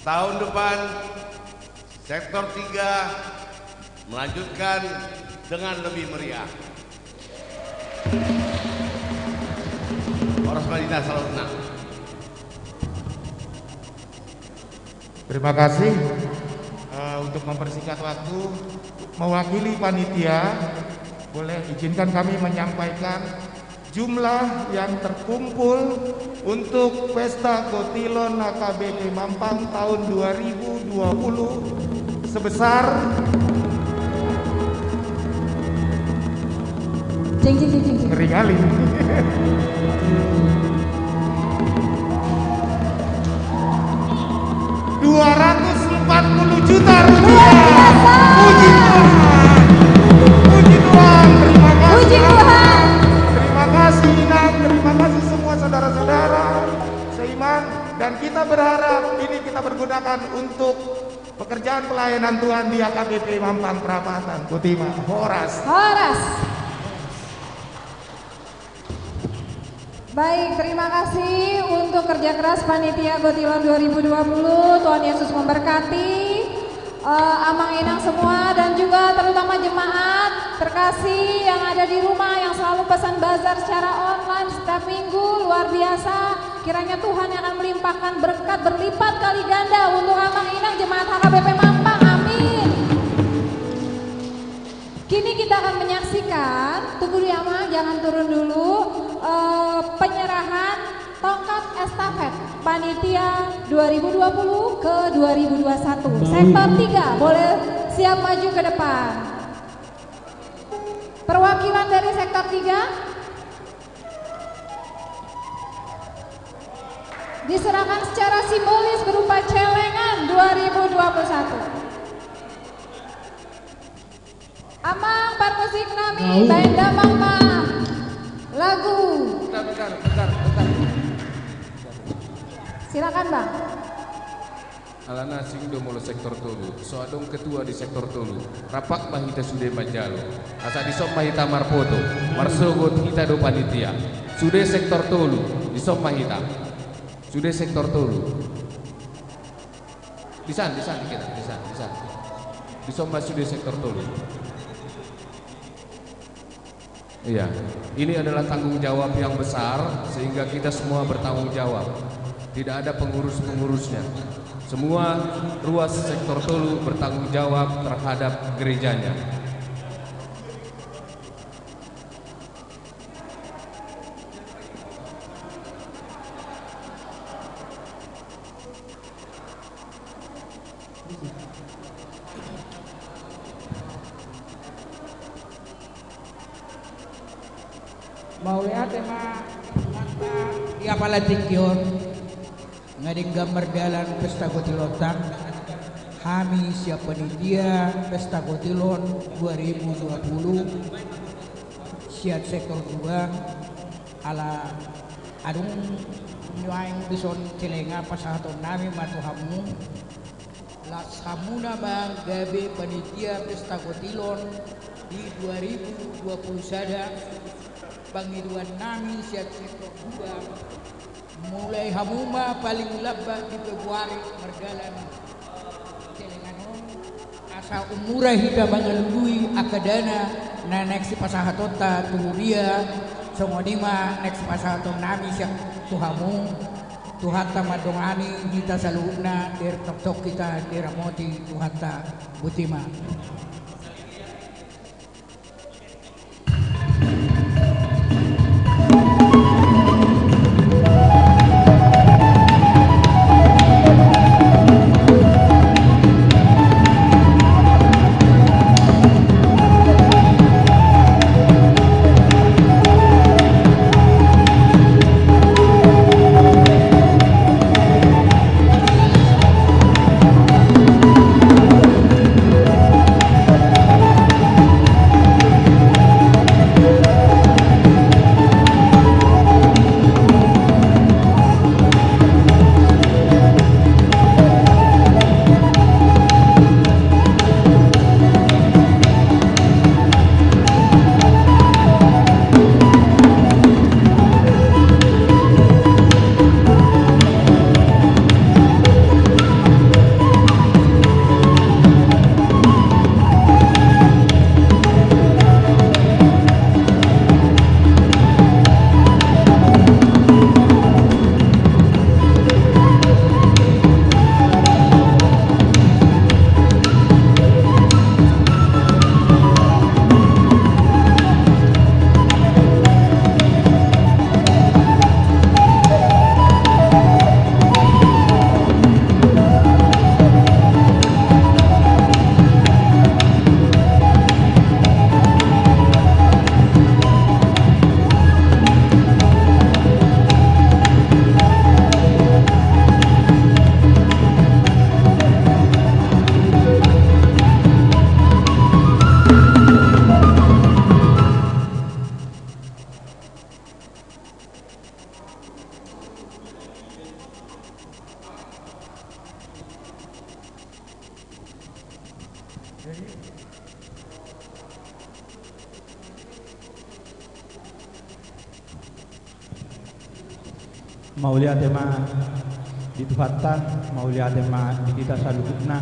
tahun depan sektor tiga melanjutkan dengan lebih meriah. Horas ma di hita saluhutna. Terima kasih. Eh, untuk mempersingkat waktu, mewakili panitia, boleh izinkan kami menyampaikan jumlah yang terkumpul untuk Pesta Gotilon H K B P Mampang tahun dua ribu dua puluh sebesar Jeng, jeng, jeng, jeng, jeng. Ngeri kali. Dua ratus empat puluh juta rupiah. Luar biasa. Puji Tuhan. Puji Tuhan. Terima kasih. Puji Tuhan. Terima kasih, Inang. Terima kasih semua saudara-saudara seiman. Dan kita berharap ini kita pergunakan untuk pekerjaan pelayanan Tuhan di H K B P Mampang Prapatan. Botima, horas. Horas. Baik, terima kasih untuk kerja keras panitia Gotilon dua ribu dua puluh. Tuhan Yesus memberkati. Eh, Amang Inang semua dan juga terutama jemaat terkasih yang ada di rumah yang selalu pesan bazar secara online setiap minggu, luar biasa. Kiranya Tuhan yang akan melimpahkan berkat berlipat kali ganda untuk Amang Inang jemaat H K B P Mampang. Amin. Kini kita akan menyaksikan, tunggu dulu ya, Amang, jangan turun dulu, eh, penyerahan tongkat estafet panitia dua ribu dua puluh ke dua ribu dua puluh satu. Sektor tiga, boleh siap maju ke depan. Perwakilan dari sektor tiga diserahkan secara simbolis berupa celengan dua ribu dua puluh satu. Amang, parmusik nami, baen damang ma lagu. Bentar, bentar, bentar, bentar. Silakan, Bang. Alana asing do molo sektor tolu, so adong ketua di sektor tolu. Rap ma hita sude manjalo. Asa dison ma hita marpoto, marsogot hita do panitia. Sude sektor tolu, dison ma hita. Sude sektor tolu. Disan, disan, disan, disan. Dison ma sude sektor tolu. Iya, ini adalah tanggung jawab yang besar, sehingga kita semua bertanggung jawab. Tidak ada pengurus-pengurusnya. Semua ruas sektor tolu bertanggung jawab terhadap gerejanya. Mauliate ma di apala tingki on. Nga denggan mardalan pesta kotilonta. Hami sian panitia pesta kotilon dua ribu dua puluh sian sektor dua. Ala adong nuaeng dison celenga pasahaton nami ma tu hamu. Las hamuna ma gabe panitia pesta kotilon di dua ribu dua puluh sada. Pangidoan nami sian sektor dua, mulai hamu ma paling lambat di Februari mardalan celengan on, asa umura hita mangalului angka dana na naeng sipasahatonta tu huria. Songon i ma naeng sipasahaton nami sian tu hamu. Tuhanta mandongani hita saluhutna, diramoti Tuhanta. Boti ma. Mauliate ma di Tuhanta, mauliate ma di hita saluhutna,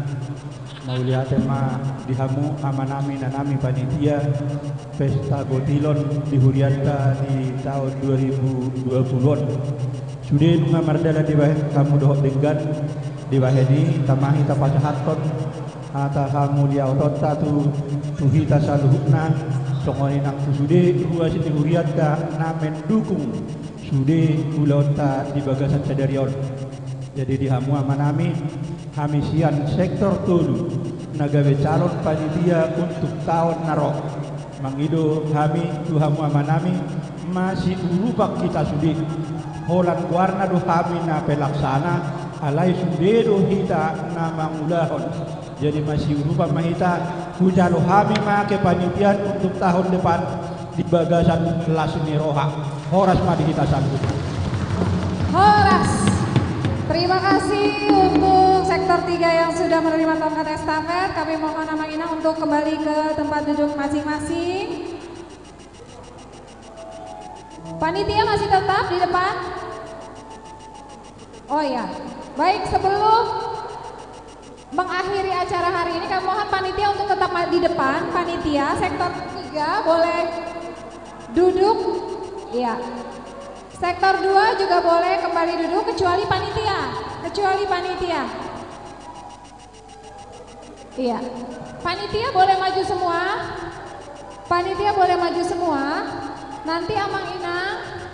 mauliate ma di hamu amanami, inanami panitia pesta kotilon di hurianta di taon dua ribu dua puluh on. Sude nunga mardalan dibahen hamu dohot denggan, dibahen i tama hita pasahathon Hata hamuliaonta tu, tu hita saluhutna, songon i nang tu sude ruas ni hurianta na mendukung sude ulaonta di bagasan sadari on. Jadi di hamu amanami, hami sian sektor tolu na gabe calon panitia untuk taon na ro, mangido hami tu hamu amanami, masiurupan hita sude. Holan goarna do hami na pelaksana, alai sude do hita na mangulahon. Jadi masiurupan ma hita, hujalo hami ma kepanitiaan untuk tahun depan di bagasan las ni roha. Horas ma di hita saluhutna. Horas. Terima kasih untuk sektor tiga yang sudah menerima tongkat estafet. Kami mohon Amang Inang untuk kembali ke tempat duduk masing-masing. Panitia masih tetap di depan? Oh ya. Baik, sebelum mengakhiri acara hari ini, kami mohon panitia untuk tetap ma-, di depan. Panitia sektor tiga boleh duduk. Iya. Sektor dua juga boleh kembali duduk, kecuali panitia. Kecuali panitia. Iya. Panitia boleh maju semua. Panitia boleh maju semua. Nanti Amang Inang,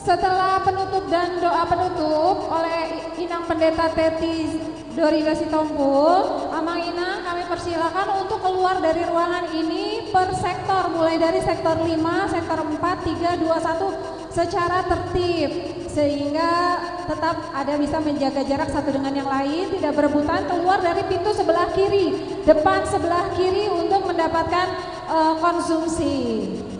setelah penutup dan doa penutup oleh I-, Inang Pendeta Teti Dorida Sitompul, Amang Inang kami persilakan untuk keluar dari ruangan ini per sektor, mulai dari sektor lima, sektor empat, tiga, dua, satu, secara tertib, sehingga tetap ada bisa menjaga jarak satu dengan yang lain, tidak berebutan, keluar dari pintu sebelah kiri, depan sebelah kiri untuk mendapatkan, eh, konsumsi.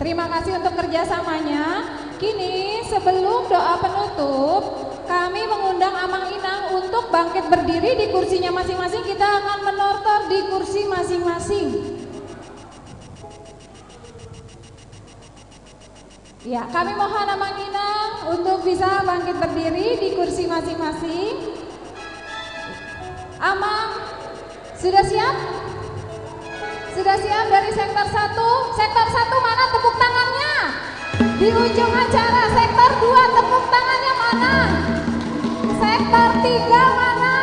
Terima kasih untuk kerjasamanya. Kini, sebelum doa penutup, kami mengundang Amang Inang untuk bangkit berdiri di kursinya masing-masing. Kita akan menortor di kursi masing-masing. Ya, kami mohon Amang Inang untuk bisa bangkit berdiri di kursi masing-masing. Amang, sudah siap? Sudah siap dari sektor satu? Sektor satu mana tepuk tangannya? Di ujung acara, sektor dua tepuk tangannya mana? Sektor tiga mana?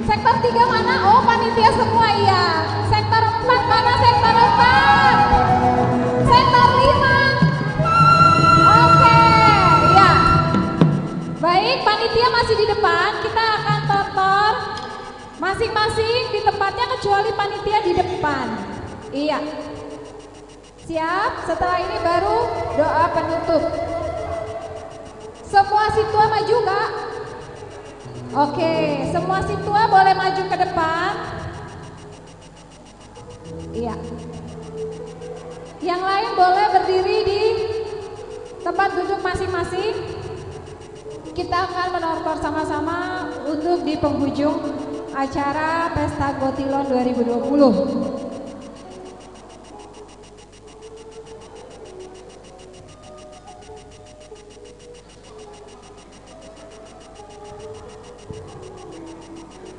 Sektor tiga mana? Oh, panitia semua, iya. Sektor empat mana? Sektor empat. Sektor lima. Oke, iya. Baik, panitia masih di depan. Kita akan tortor masing-masing di tempatnya, kecuali panitia di depan. Iya. Siap, setelah ini baru doa penutup. Semua sintua maju, Kak. Oke, semua sintua boleh maju ke depan. Iya. Yang lain boleh berdiri di tempat duduk masing-masing. Kita akan menortor sama-sama untuk di penghujung acara Pesta Gotilon dua ribu dua puluh.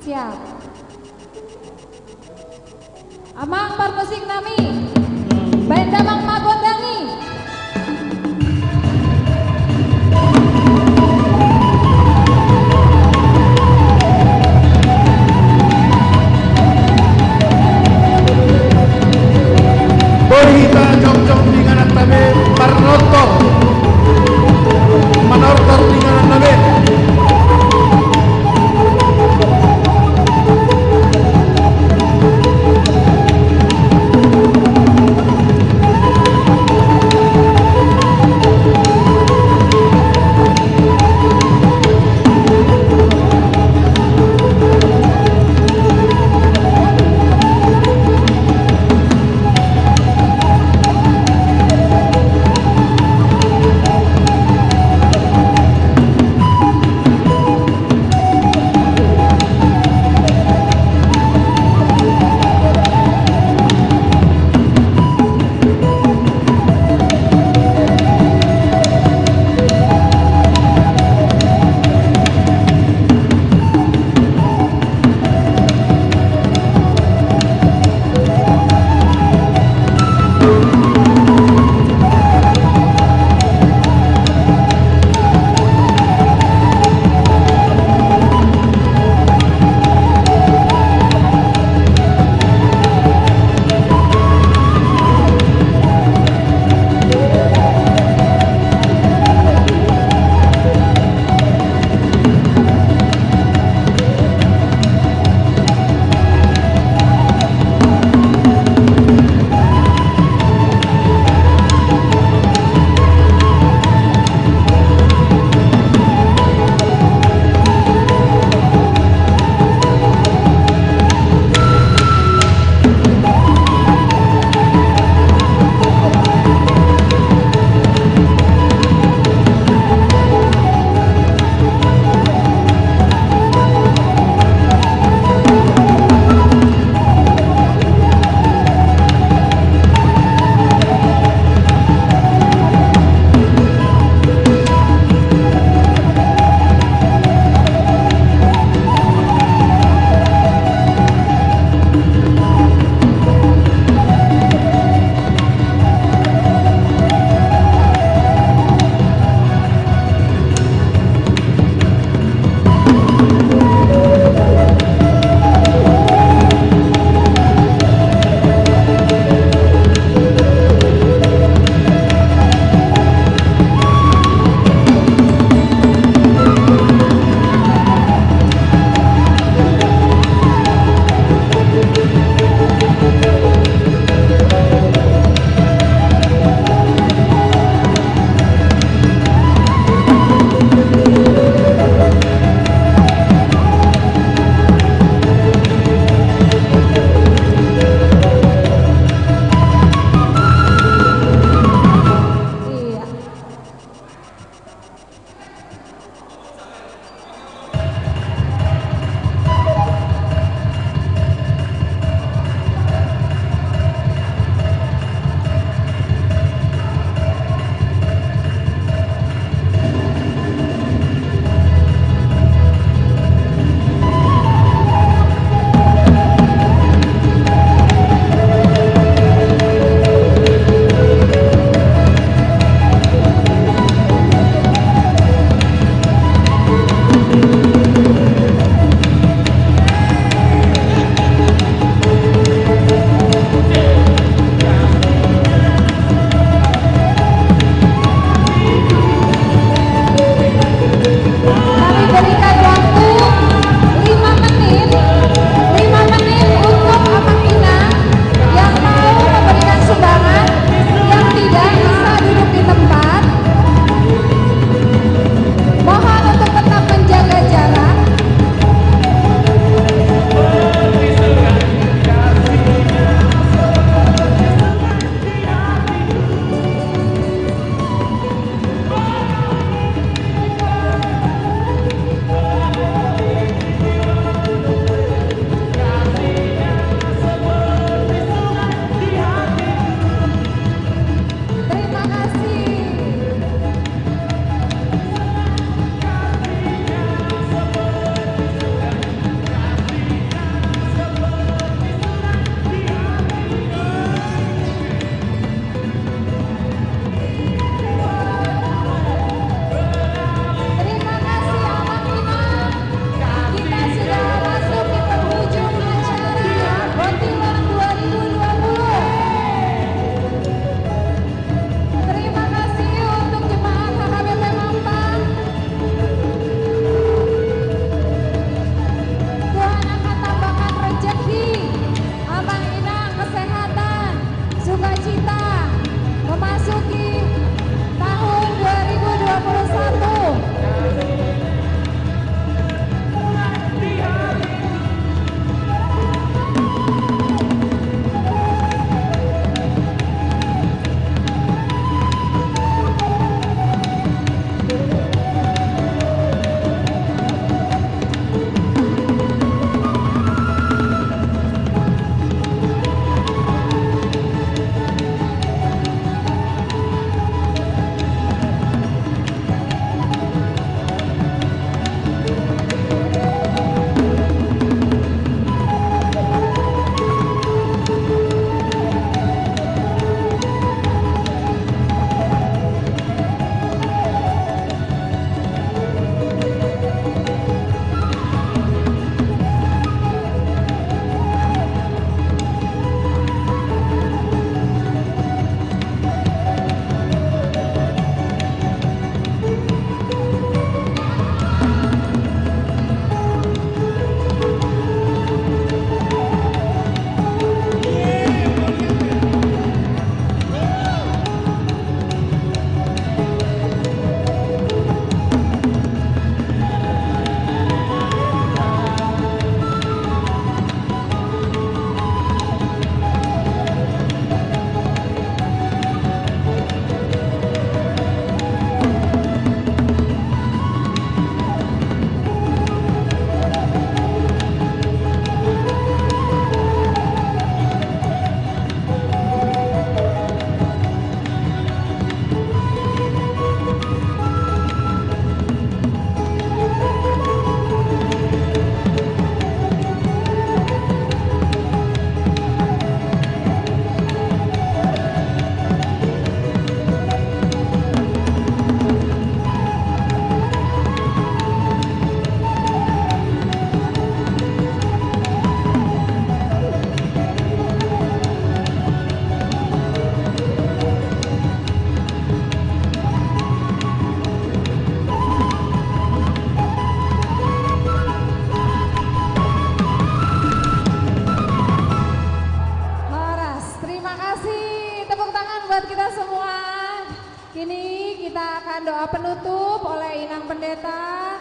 Siap. Amang parmusik nami, baen damang ma gondang i. Boi hita jongjong di ingananta be, marnortor. Manortor di ingananna be.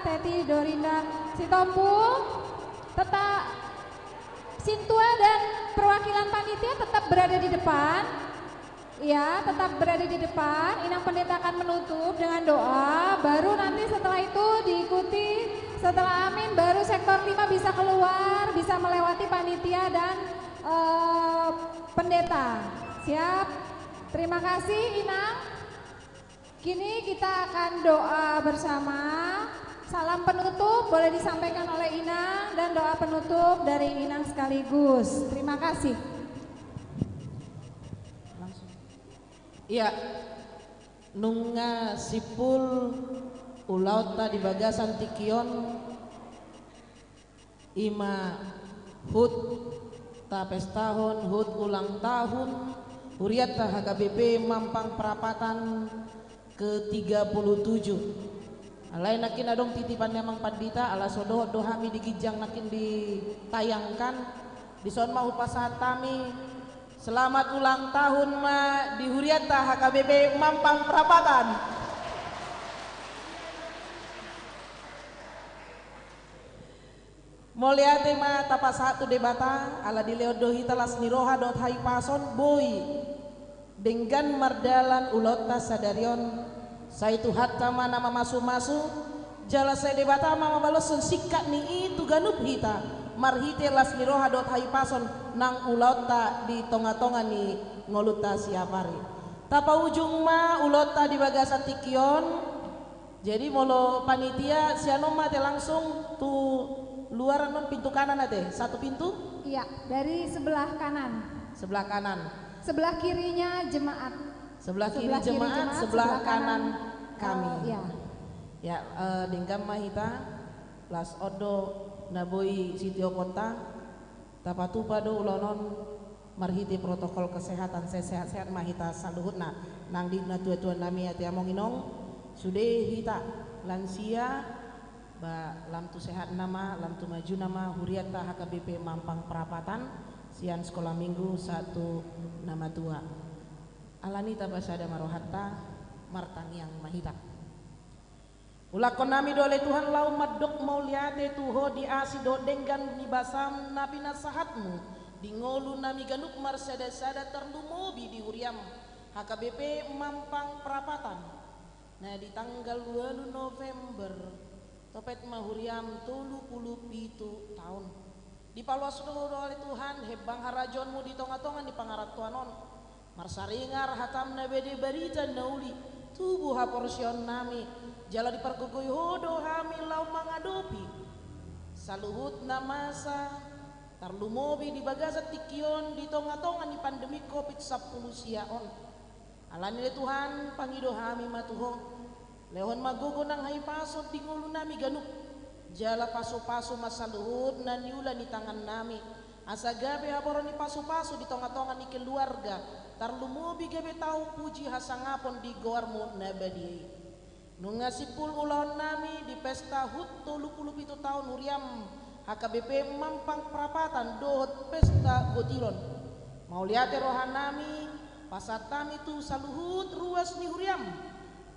Teti Dorinda Sitompul, tetap sintua dan perwakilan panitia tetap berada di depan. Ya, tetap berada di depan. Inang Pendeta akan menutup dengan doa. Baru nanti setelah itu diikuti, setelah amin, baru sektor lima bisa keluar, bisa melewati panitia dan eh, pendeta. Siap. Terima kasih, Inang. Kini kita akan doa bersama. Salam penutup boleh disampaikan oleh Inang dan doa penutup dari Inang sekaligus. Terima kasih. Iya, nunga simpul ulaonta di bagasan tingki on. Ima hut tapestahon hut ulang tahun hurianta H K B P Mampang Prapatan ke tiga puluh tujuh. Alai nangkin adong titipan ni amang pandita, ala so dohot do hami di ginjang nangkin ditayangkan. Dison ma hupasahat hami selamat ulang tahun ma di hurianta H K B P Mampang Prapatan. Mauliate ma tapasahat tu Debata, ala dilehon do hita las ni roha dohot hahipason, boi denggan mardalan ulaonta sadari on. Sai Tuhanta ma na mamasumasu, jala sai Debata ma mambaloshon singkat ni i tu ganup hita, marhite las ni roha dohot hahipason nang ulaonta di tongatonga ni ngolunta siapari. Tapaujung ma ulaonta di bagasan tingki on. Jadi molo panitia sian on ma ate langsung tu luar, annon pintu kanan ate, satu pintu? Iya, dari sebelah kanan. Sebelah kanan. Sebelah kirinya jemaat. Sebelah kiri jemaat, sebelah kanan kami. Iya. Ya, eh, denggan ma hita, las on do na boi sitioponta. Tapatupa do ulaon on marhite protokol kesehatan, sai sehat-sehat ma hita saluhutna. Nang di natuatua nami ate among inong, sude hita lansia, ba lam tu sehatna ma, lam tu majuna ma hurianta H K B P Mampang Prapatan, sian sekolah minggu sahat tu na matua. Alani i tapasada ma rohanta, martangiang ma hita. Ulangkon nami do ale Tuhan laho mandok mauliate tu Ho di asi dohot denggan ni basam na pinasahatmu di ngolu nami ganup marsadasada, tarlumobi di huriam H K B P Mampang Prapatan, na di tanggal ualu November topet ma huriam tolu pulu pitu taon. Dipaloas do Ho do ale Tuhan hembang harajaonmu di tongatonga ni pangarantoan on. Marsaringar hatam na badia, barita na uli, tubu haporseaon nami, jala dipargogoi Ho do hami laho mangadopi saluhut na masa, tarlumobi di bagasan tingki on di tongatonga ni pandemi Covid sampulu sia on. Alani i ale Tuhan, pangido hami ma tu Ho. Lehon ma gogo nang hahipason di ngolu nami ganup. Jala pasupasu ma saluhut na niula ni tangan nami, asa gabe haboru ni pasupasu di tongatonga ni keluarga, tarlumobi gabe tau puji hasangapon di goarmu na badia i. Nunga simpul ulaon nami di pesta hut tolu pulu pitu taon huriam H K B P Mampang Prapatan dohot pesta gotilon. Mauliate roha nami pasahat hami tu saluhut ruas ni huriam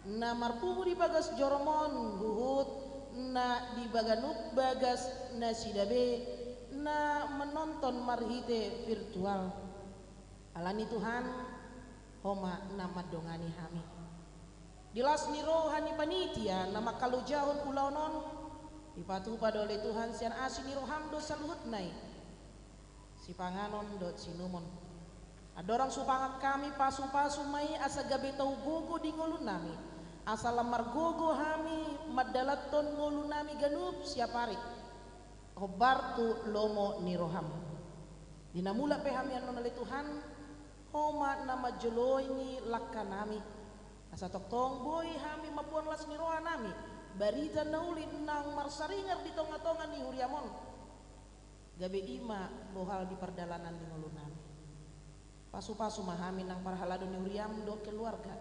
na marpungu di bagas jorom on, huhut na di baganup bagas nasida be na manonton marhite virtual. Alani i Tuhan, Ho ma na mandongani hami. Di las ni roha ni panitia na mangkalojahon ulaon on, dipatupa do ale Tuhan sian asi ni roham do saluhutna i, sipanganon dohot siinumon. Andorang so hupangan hami, pasupasu ma i asa gabe tau gogo di ngolu nami, asa lam margogo hami mandalanhon ngolu nami ganup siapari hombar tu lomo ni roham. Di na mulak pe hami annon ale Tuhan, Ho ma na manjoloi ni langka nami, asa tongtong boi hami mamboan las ni roha nami, barita na uli naung marsaringar di tongatonga ni huriam on. Gabe i ma bohal di pardalanan ni ngolu nami. Pasupasu ma hami nang parhalado ni huriam dohot keluarga.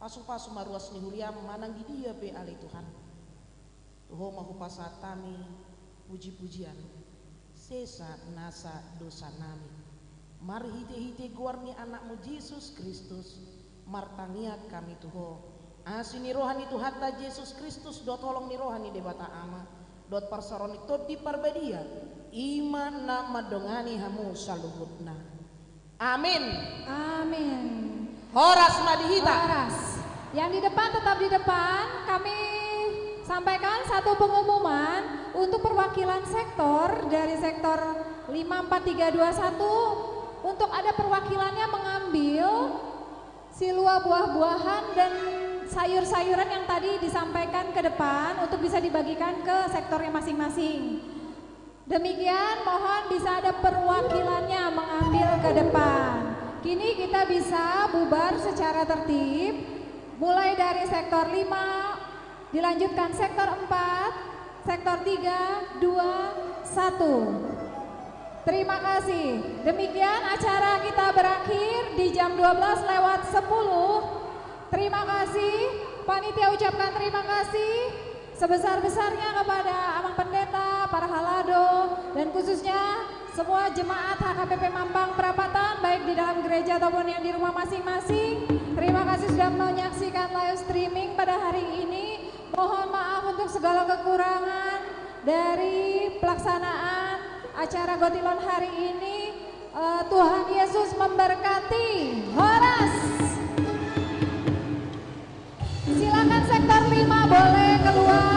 Pasupasu ma ruas ni huriam manang di dia pe ale Tuhan. Tu Ho ma hupasahat hami pujipujian, sesa nasa dosa nami. Marhitehite goar ni Anakmu Jesus Kristus, martangiang hami tu Ho. Asi ni roha ni Tuhanta Jesus Kristus dohot holong ni roha ni Debata Ama dohot parsaoran ni Tondi Parbadia, i ma na mandongani hamu saluhutna. Amin. Amin. Horas ma di hita. Horas. Yang di depan tetap di depan. Kami sampaikan satu pengumuman untuk perwakilan sektor dari sektor lima empat tiga dua satu. Untuk ada perwakilannya mengambil silua buah-buahan dan sayur-sayuran yang tadi disampaikan ke depan untuk bisa dibagikan ke sektornya masing-masing. Demikian, mohon bisa ada perwakilannya mengambil ke depan. Kini kita bisa bubar secara tertib, mulai dari sektor lima, dilanjutkan sektor empat, sektor tiga, dua, satu. Terima kasih. Demikian acara kita berakhir di jam dua belas lewat sepuluh. Terima kasih. Panitia ucapkan terima kasih sebesar-besarnya kepada Amang Pendeta, para halado, dan khususnya semua jemaat H K P P Mampang Prapatan, baik di dalam gereja ataupun yang di rumah masing-masing. Terima kasih sudah menyaksikan live streaming pada hari ini. Mohon maaf untuk segala kekurangan. Dari pelaksanaan acara Gotilon hari ini, eh, Tuhan Yesus memberkati. Horas. Silakan sektor lima boleh keluar.